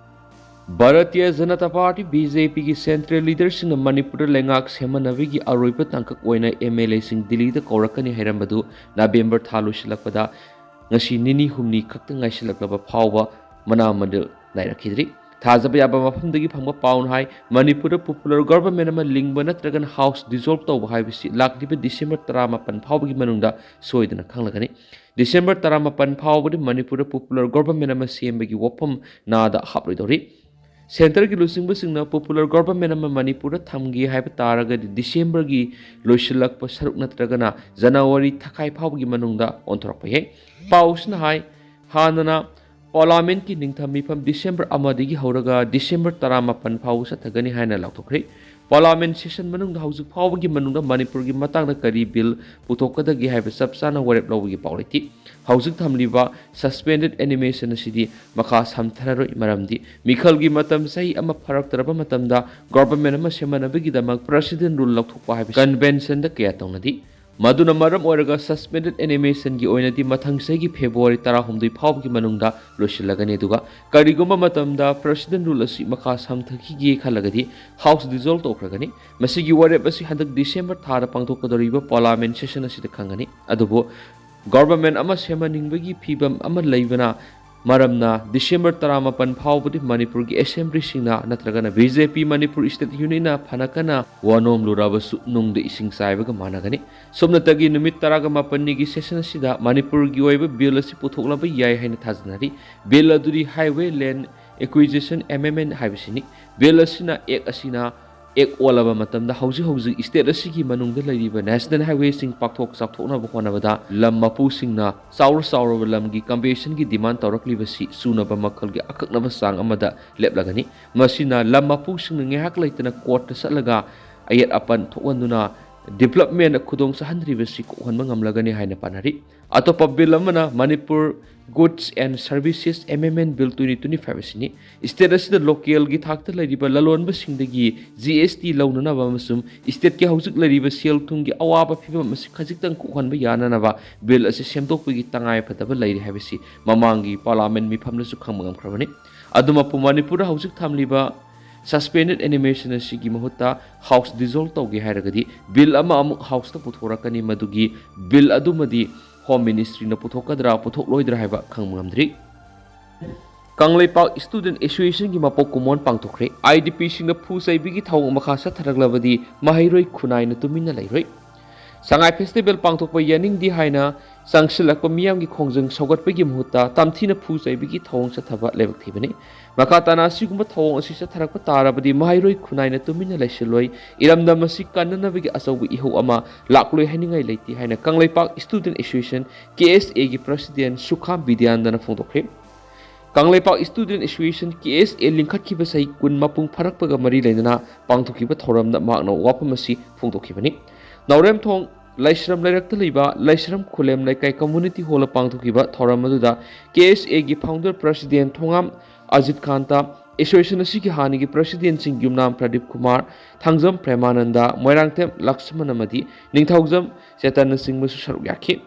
Bharatiya Janata party, B J ꯄꯤꯒꯤ ꯁꯦꯟꯇ꯭ꯔꯦꯜ ꯂꯤꯗꯔꯁꯤꯡꯅ ꯃꯅꯤꯄꯨꯔꯗ ꯂꯩꯉꯥꯛ ꯁꯦꯝꯃꯟꯅꯕꯒꯤ ꯑꯔꯣꯏꯕ ꯇꯥꯡꯀꯛ ꯑꯣꯏꯅ ꯑꯦꯝ ꯑꯦꯜ ꯑꯦꯁꯤꯡ ꯗꯤꯜꯂꯤꯗ ꯀꯧꯔꯛꯀꯅꯤ ꯍꯥꯏꯔꯝꯕꯗꯨ ꯅꯕꯦꯝꯕꯔ ꯊꯥ ꯂꯣꯏꯁꯤꯜꯂꯛꯄꯗ ꯉꯁꯤ ꯅꯤꯅꯤ ꯍꯨꯝꯅꯤ ꯈꯛꯇ ꯉꯥꯏꯁꯤꯜꯂꯛꯂꯕ ꯐꯥꯎꯕ ꯃꯅꯥ ꯃꯅꯤꯜ ꯅꯥꯏꯔꯛꯈꯤꯗ꯭ꯔꯤ꯫ ꯊꯥꯖꯕ ꯌꯥꯕ ꯃꯐꯝꯗꯒꯤ ꯐꯪꯕ ꯄꯥꯎꯅ ꯍꯥꯏ, ꯃꯅꯤꯄꯨꯔꯗ ꯄꯣꯄꯨꯂꯔ ꯒꯣꯚꯔꯟꯃꯦꯟꯠ ꯑꯃ ꯂꯤꯡꯕ ꯅꯠꯇ꯭ꯔꯒꯅ ꯍꯥꯎꯁ ꯗꯤꯖꯣꯜꯕ ꯇꯧꯕ ꯍꯥꯏꯕꯁꯤ ꯂꯥꯛꯂꯤꯕ ꯗꯤꯁꯦꯝꯕꯔ ꯇꯔꯥꯃꯥꯄꯟ ꯐꯥꯎꯕꯒꯤ ꯃꯅꯨꯡꯗ ꯁꯣꯏꯗꯅ ꯈꯪꯂꯒꯅꯤ꯫ ꯗꯤꯁꯦꯝꯕꯔ ꯇꯔꯥꯃꯥꯄꯟ ꯐꯥꯎꯕꯗꯤ ꯃꯅꯤꯄꯨꯔꯗ ꯄꯣꯄꯨꯂꯔ ꯒꯣꯚꯔꯟꯃꯦꯟꯠ ꯑꯃ ꯁꯦꯝꯕꯒꯤ ꯋꯥꯐꯝ ꯅꯥꯗ ꯍꯥꯞꯂꯣꯏꯗꯧꯔꯤ꯫ ꯁꯦꯟꯇꯔꯒꯤ ꯂꯨꯆꯤꯡꯕꯁꯤꯡꯅ ꯄꯣꯄꯨꯂꯔ ꯒꯣꯚꯔꯟꯃꯦꯟꯠ ꯑꯃ ꯃꯅꯤꯄꯨꯔꯗ ꯊꯝꯒꯦ ꯍꯥꯏꯕ ꯇꯥꯔꯒꯗꯤ ꯗꯤꯁꯦꯝꯕꯔꯒꯤ ꯂꯣꯏꯁꯤꯜꯂꯛꯄ ꯁꯔꯨꯛ ꯅꯠꯇ꯭ꯔꯒꯅ ꯖꯅꯋꯥꯔꯤ ꯊꯥꯈꯥꯏ ꯐꯥꯎꯕꯒꯤ ꯃꯅꯨꯡꯗ ꯑꯣꯟꯊꯣꯔꯛꯄ ꯌꯥꯏ꯫ ꯄꯥꯎꯁꯤꯅ ꯍꯥꯏ, ꯍꯥꯟꯅꯅ ꯄꯥꯔꯂꯥꯃꯦꯟꯠꯀꯤ ꯅꯤꯡꯊꯝ ꯃꯤꯐꯝ ꯗꯤꯁꯦꯝꯕꯔ ꯑꯃꯗꯒꯤ ꯍꯧꯔꯒ ꯗꯤꯁꯦꯝꯕꯔ ꯇꯔꯥꯃꯥꯄꯟ ꯐꯥꯎꯕ ꯆꯠꯊꯒꯅꯤ ꯍꯥꯏꯅ ꯂꯥꯎꯊꯣꯛꯈ꯭ꯔꯦ꯫ ꯄꯥꯔꯂꯥꯃꯦꯟꯠ ꯁꯦꯁꯟ ꯃꯅꯨꯡꯗ ꯍꯧꯖꯤꯛ ꯐꯥꯎꯕꯒꯤ ꯃꯅꯨꯡꯗ ꯃꯅꯤꯄꯨꯔꯒꯤ ꯃꯇꯥꯡꯗ ꯀꯔꯤ ꯕꯤꯜ ꯄꯨꯊꯣꯛꯀꯗꯒꯦ ꯍꯥꯏꯕ ꯆꯞ ꯆꯥꯅ ꯋꯥꯔꯦꯞ ꯂꯧꯕꯒꯤ ꯄꯥꯎ ꯂꯩꯇꯦ꯫ ꯍꯧꯖꯤꯛ ꯊꯝꯂꯤꯕ ꯁꯁꯄꯦꯟꯗꯦꯗ ꯑꯦꯅꯤꯃꯦꯁꯟ ꯑꯁꯤꯗꯤ ꯃꯈꯥ ꯁꯝꯊꯔꯔꯣꯏ, ꯃꯔꯝꯗꯤ ꯃꯤꯈꯜꯒꯤ ꯃꯇꯝ ꯆꯍꯤ ꯑꯃ ꯐꯥꯔꯛꯇ꯭ꯔꯕ ꯃꯇꯝꯗ ꯒꯣꯚꯔꯟꯃꯦꯟꯠ ꯑꯃ ꯁꯦꯝꯃꯟꯅꯕꯒꯤꯗꯃꯛ ꯄ꯭ꯔꯦꯁꯤꯗꯦꯟꯠ ꯔꯨꯜ ꯂꯧꯊꯣꯛꯄ ꯍꯥꯏꯕꯁꯤ ꯀꯟꯚꯦꯟꯁꯟꯗ ꯀꯌꯥ ꯇꯧꯅꯗꯦ꯫ ꯃꯗꯨꯅ ꯃꯔꯝ ꯑꯣꯏꯔꯒ ꯁꯁꯄꯦꯟꯗꯦꯗ ꯑꯦꯅꯤꯃꯦꯁꯟꯒꯤ ꯑꯣꯏꯅꯗꯤ ꯃꯊꯪ ꯆꯍꯤꯒꯤ ꯐꯦꯕ꯭ꯔꯨꯋꯥꯔꯤ ꯇꯔꯥꯍꯨꯝꯗꯣꯏ ꯐꯥꯎꯕꯒꯤ ꯃꯅꯨꯡꯗ ꯂꯣꯏꯁꯤꯜꯂꯒꯅꯤ, ꯑꯗꯨꯒ ꯀꯔꯤꯒꯨꯝꯕ ꯃꯇꯝꯗ ꯄ꯭ꯔꯦꯁꯤꯗꯦꯟꯠ ꯔꯨꯜ ꯑꯁꯤ ꯃꯈꯥ ꯁꯝꯊꯈꯤꯒꯦ ꯈꯜꯂꯒꯗꯤ ꯍꯥꯎꯁ ꯗꯤꯖꯣꯜꯕ ꯇꯧꯈ꯭ꯔꯒꯅꯤ꯫ ꯃꯁꯤꯒꯤ ꯋꯥꯔꯦꯞ ꯑꯁꯤ ꯍꯟꯗꯛ ꯗꯤꯁꯦꯝꯕꯔ ꯊꯥꯗ ꯄꯥꯡꯊꯣꯛꯀꯗꯧꯔꯤꯕ ꯄꯥꯔꯂꯥꯃꯦꯟꯠ ꯁꯦꯁꯟ ꯑꯁꯤꯗ ꯈꯪꯒꯅꯤ꯫ ꯑꯗꯨꯕꯨ ꯒꯣꯚꯔꯟꯃꯦꯟꯠ ꯑꯃ ꯁꯦꯝꯍꯟꯅꯤꯡꯕꯒꯤ ꯐꯤꯚꯝ ꯑꯃ ꯂꯩꯕꯅ ꯃꯔꯝꯅ ꯗꯤꯁꯦꯝꯕꯔ ꯇꯔꯥꯃꯥꯄꯟ ꯐꯥꯎꯕꯗꯤ ꯃꯅꯤꯄꯨꯔꯒꯤ ꯑꯦꯁꯦꯝꯕ꯭ꯂꯤꯁꯤꯡꯅ ꯅꯠꯇ꯭ꯔꯒꯅ ꯕꯤ ꯖꯦ ꯄꯤ ꯃꯅꯤꯄꯨꯔ ꯁ꯭ꯇꯦꯠ ꯌꯨꯅꯤꯌꯟꯅ ꯐꯅ ꯀꯟꯅ ꯋꯥꯅꯣꯝꯂꯨꯔꯕꯁꯨ ꯅꯨꯡꯗ ꯏꯁꯤꯡ ꯆꯥꯏꯕꯒ ꯃꯥꯟꯅꯒꯅꯤ꯫ ꯁꯨꯞꯅꯇꯒꯤ ꯅꯨꯃꯤꯠ ꯇꯔꯥꯒ ꯃꯥꯄꯟꯅꯤꯒꯤ ꯁꯦꯁꯟ ꯑꯁꯤꯗ ꯃꯅꯤꯄꯨꯔꯒꯤ ꯑꯣꯏꯕ ꯕꯤꯜ ꯑꯁꯤ ꯄꯨꯊꯣꯛꯂꯕ ꯌꯥꯏ ꯍꯥꯏꯅ ꯊꯥꯖꯅꯔꯤ꯫ ꯕꯤꯜ ꯑꯗꯨꯗꯤ Highway Land Acquisition Amendment ꯍꯥꯏꯕꯁꯤꯅꯤ꯫ ꯕꯤꯜ ꯑꯁꯤꯅ ꯑꯦꯛ ꯑꯁꯤꯅ ꯑꯦꯛ ꯑꯣꯜꯂꯕ ꯃꯇꯝꯗ ꯍꯧꯖꯤꯛ ꯍꯧꯖꯤꯛ ꯁ꯭ꯇꯦꯠ ꯑꯁꯤꯒꯤ ꯃꯅꯨꯡꯗ ꯂꯩꯔꯤꯕ ꯅꯦꯁꯅꯦꯜ ꯍꯥꯏꯋꯦꯁꯤꯡ ꯄꯥꯛꯊꯣꯛ ꯆꯥꯎꯊꯣꯛꯅꯕ ꯍꯣꯠꯅꯕꯗ ꯂꯝ ꯃꯄꯨꯁꯤꯡꯅ ꯆꯥꯎꯔ ꯆꯥꯎꯔꯕ ꯂꯝꯒꯤ ꯀꯝꯄꯦꯟꯁꯦꯁꯟꯒꯤ ꯗꯤꯃꯥꯟ ꯇꯧꯔꯛꯂꯤꯕꯁꯤ ꯆꯨꯅꯕ ꯃꯈꯜꯒꯤ ꯑꯀꯛꯅꯕ ꯆꯥꯡ ꯑꯃꯗ ꯂꯦꯞꯂꯒꯅꯤ꯫ ꯃꯁꯤꯅ ꯂꯝ ꯃꯄꯨꯁꯤꯡꯅ ꯉꯥꯏꯍꯥꯛ ꯂꯩꯇꯅ ꯀꯣꯔꯠꯇ ꯆꯠꯂꯒ ꯑꯌꯦꯠ ꯑꯄꯟ ꯊꯣꯛꯍꯟꯗꯨꯅ ꯗꯤꯕ꯭ꯂꯞꯃꯦꯟꯗ ꯈꯨꯗꯣꯡ ꯆꯥꯍꯟꯗ꯭ꯔꯤꯕꯁꯤ ꯀꯣꯛꯍꯟꯕ ꯉꯝꯂꯒꯅꯤ ꯍꯥꯏꯅ ꯄꯥꯅꯔꯤ꯫ ꯑꯇꯣꯞꯄ ꯕꯤꯜ ꯑꯃꯅ Manipur Goods and Services Amendment Bill twenty twenty-five ꯑꯁꯤꯅꯤ꯫ ꯁ꯭ꯇꯦꯠ ꯑꯁꯤꯗ ꯂꯣꯀꯦꯜꯒꯤ ꯊꯥꯛꯇ ꯂꯩꯔꯤꯕ ꯂꯂꯣꯟꯕꯁꯤꯡꯗꯒꯤ ꯖꯤ ꯑꯦꯁ ꯇꯤ ꯂꯧꯅꯅꯕ ꯑꯃꯁꯨꯡ ꯁ꯭ꯇꯦꯠꯀꯤ ꯍꯧꯖꯤꯛ ꯂꯩꯔꯤꯕ ꯁꯦꯜ ꯊꯨꯝꯒꯤ ꯑꯋꯥꯕ ꯐꯤꯕꯝ ꯑꯁꯤ ꯈꯖꯤꯛꯇꯪ ꯀꯣꯛꯍꯟꯕ ꯌꯥꯅꯅꯕ ꯕꯤꯜ ꯑꯁꯤ ꯁꯦꯝꯗꯣꯛꯄꯒꯤ ꯇꯉꯥꯏ ꯐꯗꯕ ꯂꯩꯔꯤ ꯍꯥꯏꯕꯁꯤ ꯃꯃꯥꯡꯒꯤ ꯄꯥꯔꯂꯥꯃꯦꯟ ꯃꯤꯐꯝꯗꯁꯨ ꯈꯪꯕ ꯉꯝꯈ꯭ꯔꯕꯅꯤ꯫ ꯑꯗꯨꯃꯛꯄꯨ ꯃꯅꯤꯄꯨꯔꯗ ꯍꯧꯖꯤꯛ ꯊꯝꯂꯤꯕ suspended animation ꯑꯁꯤꯒꯤ ꯃꯍꯨꯠꯇ House dissolve ꯇꯧꯒꯦ ꯍꯥꯏꯔꯒꯗꯤ ꯕꯤꯜ ꯑꯃ ꯑꯃꯨꯛ House ꯇ ꯄꯨꯊꯣꯔꯛꯀꯅꯤ꯫ ꯃꯗꯨꯒꯤ ꯕꯤꯜ ꯑꯗꯨꯃꯗꯤ Home Ministry ꯅ ꯄꯨꯊꯣꯛꯀꯗ꯭ꯔꯥ ꯄꯨꯊꯣꯛꯂꯣꯏꯗ꯭ꯔꯥ ꯍꯥꯏꯕ ꯈꯪꯕ ꯉꯝꯗ꯭ꯔꯤ꯫ ꯀꯪꯂꯩꯄꯥꯛ Student Association ꯒꯤ ꯃꯄꯣꯛ ꯀꯨꯝꯑꯣꯟ ꯄꯥꯡꯊꯣꯛꯈ꯭ꯔꯦ꯫ ꯑꯥꯏ ꯗꯤ ꯄꯤ ꯁꯤꯡꯅ ꯐꯨ ꯆꯩꯕꯒꯤ ꯊꯧꯑꯣꯡ ꯃꯈꯥ ꯆꯠꯊꯔꯛꯂꯕꯗꯤ ꯃꯍꯩꯔꯣꯏ ꯈꯨꯟꯅꯥꯏꯅ ꯇꯨꯃꯤꯟꯅ ꯂꯩꯔꯣꯏ꯫ ꯁꯉꯥꯏ ꯐꯦꯁꯇꯤꯚꯦꯜ ꯄꯥꯡꯊꯣꯛꯄ ꯌꯥꯅꯤꯡꯗꯦ ꯍꯥꯏꯅ ꯆꯪꯁꯤꯜꯂꯛꯄ ꯃꯤꯌꯥꯝꯒꯤ ꯈꯣꯡꯖꯪ ꯁꯧꯒꯠꯄꯒꯤ ꯃꯍꯨꯠꯇ ꯇꯝꯊꯤꯅ ꯐꯨ ꯆꯩꯕꯒꯤ ꯊꯧꯑꯣꯡ ꯆꯠꯊꯕ ꯂꯥꯏꯕꯛ ꯊꯤꯕꯅꯤ꯫ ꯃꯈꯥ ꯇꯥꯅ ꯑꯁꯤꯒꯨꯝꯕ ꯊꯧꯑꯣꯡ ꯑꯁꯤ ꯆꯠꯊꯔꯛꯄ ꯇꯥꯔꯕꯗꯤ ꯃꯍꯩꯔꯣꯏ ꯈꯨꯟꯅꯥꯏꯅ ꯇꯨꯃꯤꯟꯅ ꯂꯩꯁꯤꯜꯂꯣꯏ꯫ ꯏꯔꯝꯗꯝ ꯑꯁꯤ ꯀꯟꯅꯅꯕꯒꯤ ꯑꯆꯧꯕ ꯏꯍꯧ ꯑꯃ ꯂꯥꯛꯂꯣꯏ ꯍꯥꯏꯅꯤꯡꯉꯥꯏ ꯂꯩꯇꯦ ꯍꯥꯏꯅ ꯀꯪꯂꯩꯄꯥꯛ Student Association, ꯀꯦ ꯑꯦꯁ ꯑꯦ ꯒꯤ President ꯁꯨꯈꯥꯝ ꯕꯤꯗ꯭ꯌꯥꯅꯟꯗꯅ ꯐꯣꯡꯗꯣꯛꯈ꯭ꯔꯦ꯫ ꯀꯪꯂꯩꯄꯥꯛ Student Association, ꯀꯦ ꯑꯦꯁ ꯑꯦ ꯂꯤꯡꯈꯠꯈꯤꯕ ꯆꯍꯤ ꯀꯨꯟ ꯃꯄꯨꯡ ꯐꯥꯔꯛꯄꯒ ꯃꯔꯤ ꯂꯩꯅꯅ ꯄꯥꯡꯊꯣꯛꯈꯤꯕ ꯊꯧꯔꯝꯗ ꯃꯍꯥꯛꯅ ꯋꯥꯐꯝ ꯑꯁꯤ ꯐꯣꯡꯗꯣꯛꯈꯤꯕꯅꯤ꯫ ꯅꯥꯎꯔꯦꯝꯊꯣꯡ ꯂꯥꯏꯁ꯭ꯔꯝ ꯂꯩꯔꯛꯇ ꯂꯩꯕ ꯂꯥꯏꯁ꯭ꯔꯝ ꯈꯨꯂꯦꯝ ꯂꯩꯀꯥꯏ Community Hall ꯗ ꯄꯥꯡꯊꯣꯛꯈꯤꯕ ꯊꯧꯔꯝ ꯑꯗꯨꯗ ꯀꯦ ꯑꯦꯁ ꯑꯦ ꯒꯤ Founder President ꯊꯣꯉꯥꯝ ꯑꯖꯤꯠ ꯀꯥꯟꯇ, Association ꯑꯁꯤꯒꯤ ꯍꯥꯟꯅꯒꯤ President ꯁꯤꯡ ꯌꯨꯝꯅꯥꯝ ꯄ꯭ꯔꯗꯤꯞ ꯀꯨꯃꯥꯔ, ꯊꯥꯡꯖꯝ ꯄ꯭ꯔꯦꯃꯥꯅꯟꯗ, ꯃꯣꯏꯔꯥꯡꯊꯦꯝ ꯂꯛꯁꯃꯟ ꯑꯃꯗꯤ ꯅꯤꯡꯊꯧꯖꯝ ꯆꯦꯇꯟꯅꯆꯤꯡꯕꯁꯨ ꯁꯔꯨꯛ ꯌꯥꯈꯤ꯫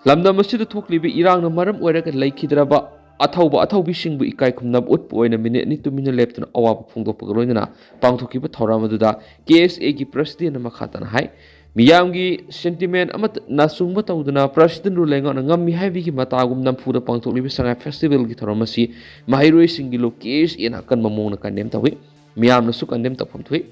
ꯂꯝꯗꯝ ꯑꯁꯤꯗ ꯊꯣꯛꯂꯤꯕ ꯏꯔꯥꯡꯅ ꯃꯔꯝ ꯑꯣꯏꯔꯒ ꯂꯩꯈꯤꯗ꯭ꯔꯕ ꯑꯊꯧꯕ ꯑꯊꯧꯕꯤꯁꯤꯡꯕꯨ ꯏꯀꯥꯏ ꯈꯨꯝꯅꯕ ꯎꯠꯄ ꯑꯣꯏꯅ ꯃꯤꯅꯤꯠ ꯑꯅꯤ ꯇꯨꯃꯤꯟꯅ ꯂꯦꯞꯇꯨꯅ ꯑꯋꯥꯕ ꯐꯣꯡꯗꯣꯛꯄꯒ ꯂꯣꯏꯅꯅ ꯄꯥꯡꯊꯣꯛꯈꯤꯕ ꯊꯧꯔꯝ ꯑꯗꯨꯗ ꯀꯦ ꯑꯦꯁ ꯑꯦ ꯒꯤ President ꯅ ꯃꯈꯥ ꯇꯥꯅ ꯍꯥꯏ, ꯃꯤꯌꯥꯝꯒꯤ sentiment ꯑꯃꯠꯇ ꯅꯥꯆꯨꯡꯕ ꯇꯧꯗꯨꯅ President ꯔꯨꯜ ꯂꯩꯉꯥꯛꯅ ꯉꯝꯃꯤ ꯍꯥꯏꯕꯒꯤ ꯃꯇꯥꯒꯨꯝ ꯅꯝꯐꯨꯗ ꯄꯥꯡꯊꯣꯛꯂꯤꯕ ꯁꯉꯥꯏ ꯐꯦꯁꯇꯤꯚꯦꯜꯒꯤ ꯊꯧꯔꯝ ꯑꯁꯤ ꯃꯍꯩꯔꯣꯏꯁꯤꯡꯒꯤ ꯂꯣ ꯀꯦ ꯑꯦꯁ ꯑꯦꯅ ꯑꯀꯟꯕ ꯃꯑꯣꯡꯗ ꯀꯟꯗꯦꯝ ꯇꯧꯏ꯫ ꯃꯤꯌꯥꯝꯅꯁꯨ ꯀꯟꯗꯦꯝ ꯇꯧꯐꯝ ꯊꯣꯛꯏ꯫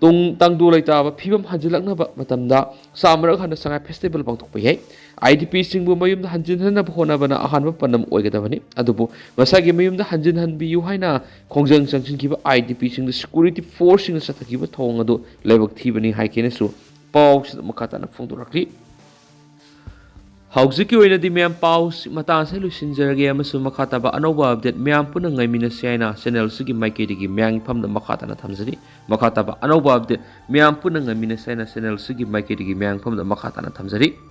ꯇꯨꯡ ꯇꯪꯗꯨ ꯂꯩꯇꯥꯕ ꯐꯤꯕꯝ ꯍꯟꯖꯤꯜꯂꯛꯅꯕ ꯃꯇꯝꯗ ꯆꯥꯝꯃꯔꯛ ꯍꯟꯅ ꯁꯉꯥꯏ ꯐꯦꯁꯇꯤꯚꯦꯜ ꯄꯥꯡꯊꯣꯛꯄ ꯌꯥꯏ꯫ ꯑꯥꯏ ꯗꯤ ꯄꯤ ꯁꯤꯡꯕꯨ ꯃꯌꯨꯝꯗ ꯍꯟꯖꯤꯟꯍꯟꯅꯕ ꯍꯣꯠꯅꯕꯅ ꯑꯍꯥꯟꯕ ꯄꯥꯟꯗꯝ ꯑꯣꯏꯒꯗꯕꯅꯤ꯫ ꯑꯗꯨꯕꯨ ꯃꯁꯥꯒꯤ ꯃꯌꯨꯝꯗ ꯍꯟꯖꯤꯟꯍꯟꯕꯤꯌꯨ ꯍꯥꯏꯅ ꯈꯣꯡꯖꯪ ꯆꯪꯁꯤꯟꯈꯤꯕ ꯑꯥꯏ ꯗꯤ ꯄꯤ ꯁꯤꯡꯗ security force ꯁꯤꯡꯅ ꯆꯠꯊꯈꯤꯕ ꯊꯧꯑꯣꯡ ꯑꯗꯨ ꯂꯥꯏꯕꯛ ꯊꯤꯕꯅꯤ ꯍꯥꯏꯈꯤꯅꯁꯨ ꯄꯥꯎꯁꯤꯗ ꯃꯈꯥ ꯇꯥꯅ ꯐꯣꯡꯗꯣꯔꯛꯂꯤ꯫ ꯍꯧꯖꯤꯛꯀꯤ ꯑꯣꯏꯅꯗꯤ ꯃꯌꯥꯝ ꯄꯥꯎ ꯃꯇꯥꯡ ꯑꯁꯤꯗ ꯂꯣꯏꯁꯤꯟꯖꯔꯒꯦ, ꯑꯃꯁꯨꯡ ꯃꯈꯥ ꯇꯥꯕ ꯑꯅꯧꯕ ꯑꯞꯗꯦꯠ ꯃꯌꯥꯝ ꯄꯨꯟꯅ ꯉꯥꯏꯃꯤꯟꯅꯁꯤ ꯍꯥꯏꯅ ꯆꯦꯅꯦꯜꯁꯤꯒꯤ ꯃꯥꯏꯀꯩꯗꯒꯤ ꯃꯌꯥꯝꯒꯤ ꯃꯐꯝꯗ ꯃꯈꯥ ꯇꯥꯅ ꯊꯝꯖꯔꯤ꯫ ꯃꯈꯥ ꯇꯥꯕ ꯑꯅꯧꯕ ꯑꯞꯗꯦꯠ ꯃꯌꯥꯝ ꯄꯨꯟꯅ ꯉꯥꯏꯃꯤꯟꯅꯁꯤ ꯍꯥꯏꯅ ꯆꯦꯅꯦꯜꯁꯤꯒꯤ ꯃꯥꯏꯀꯩꯗꯒꯤ ꯃꯌꯥꯝꯒꯤ ꯃꯐꯝꯗ ꯃꯈꯥ ꯇꯥꯅ ꯊꯝꯖꯔꯤ꯫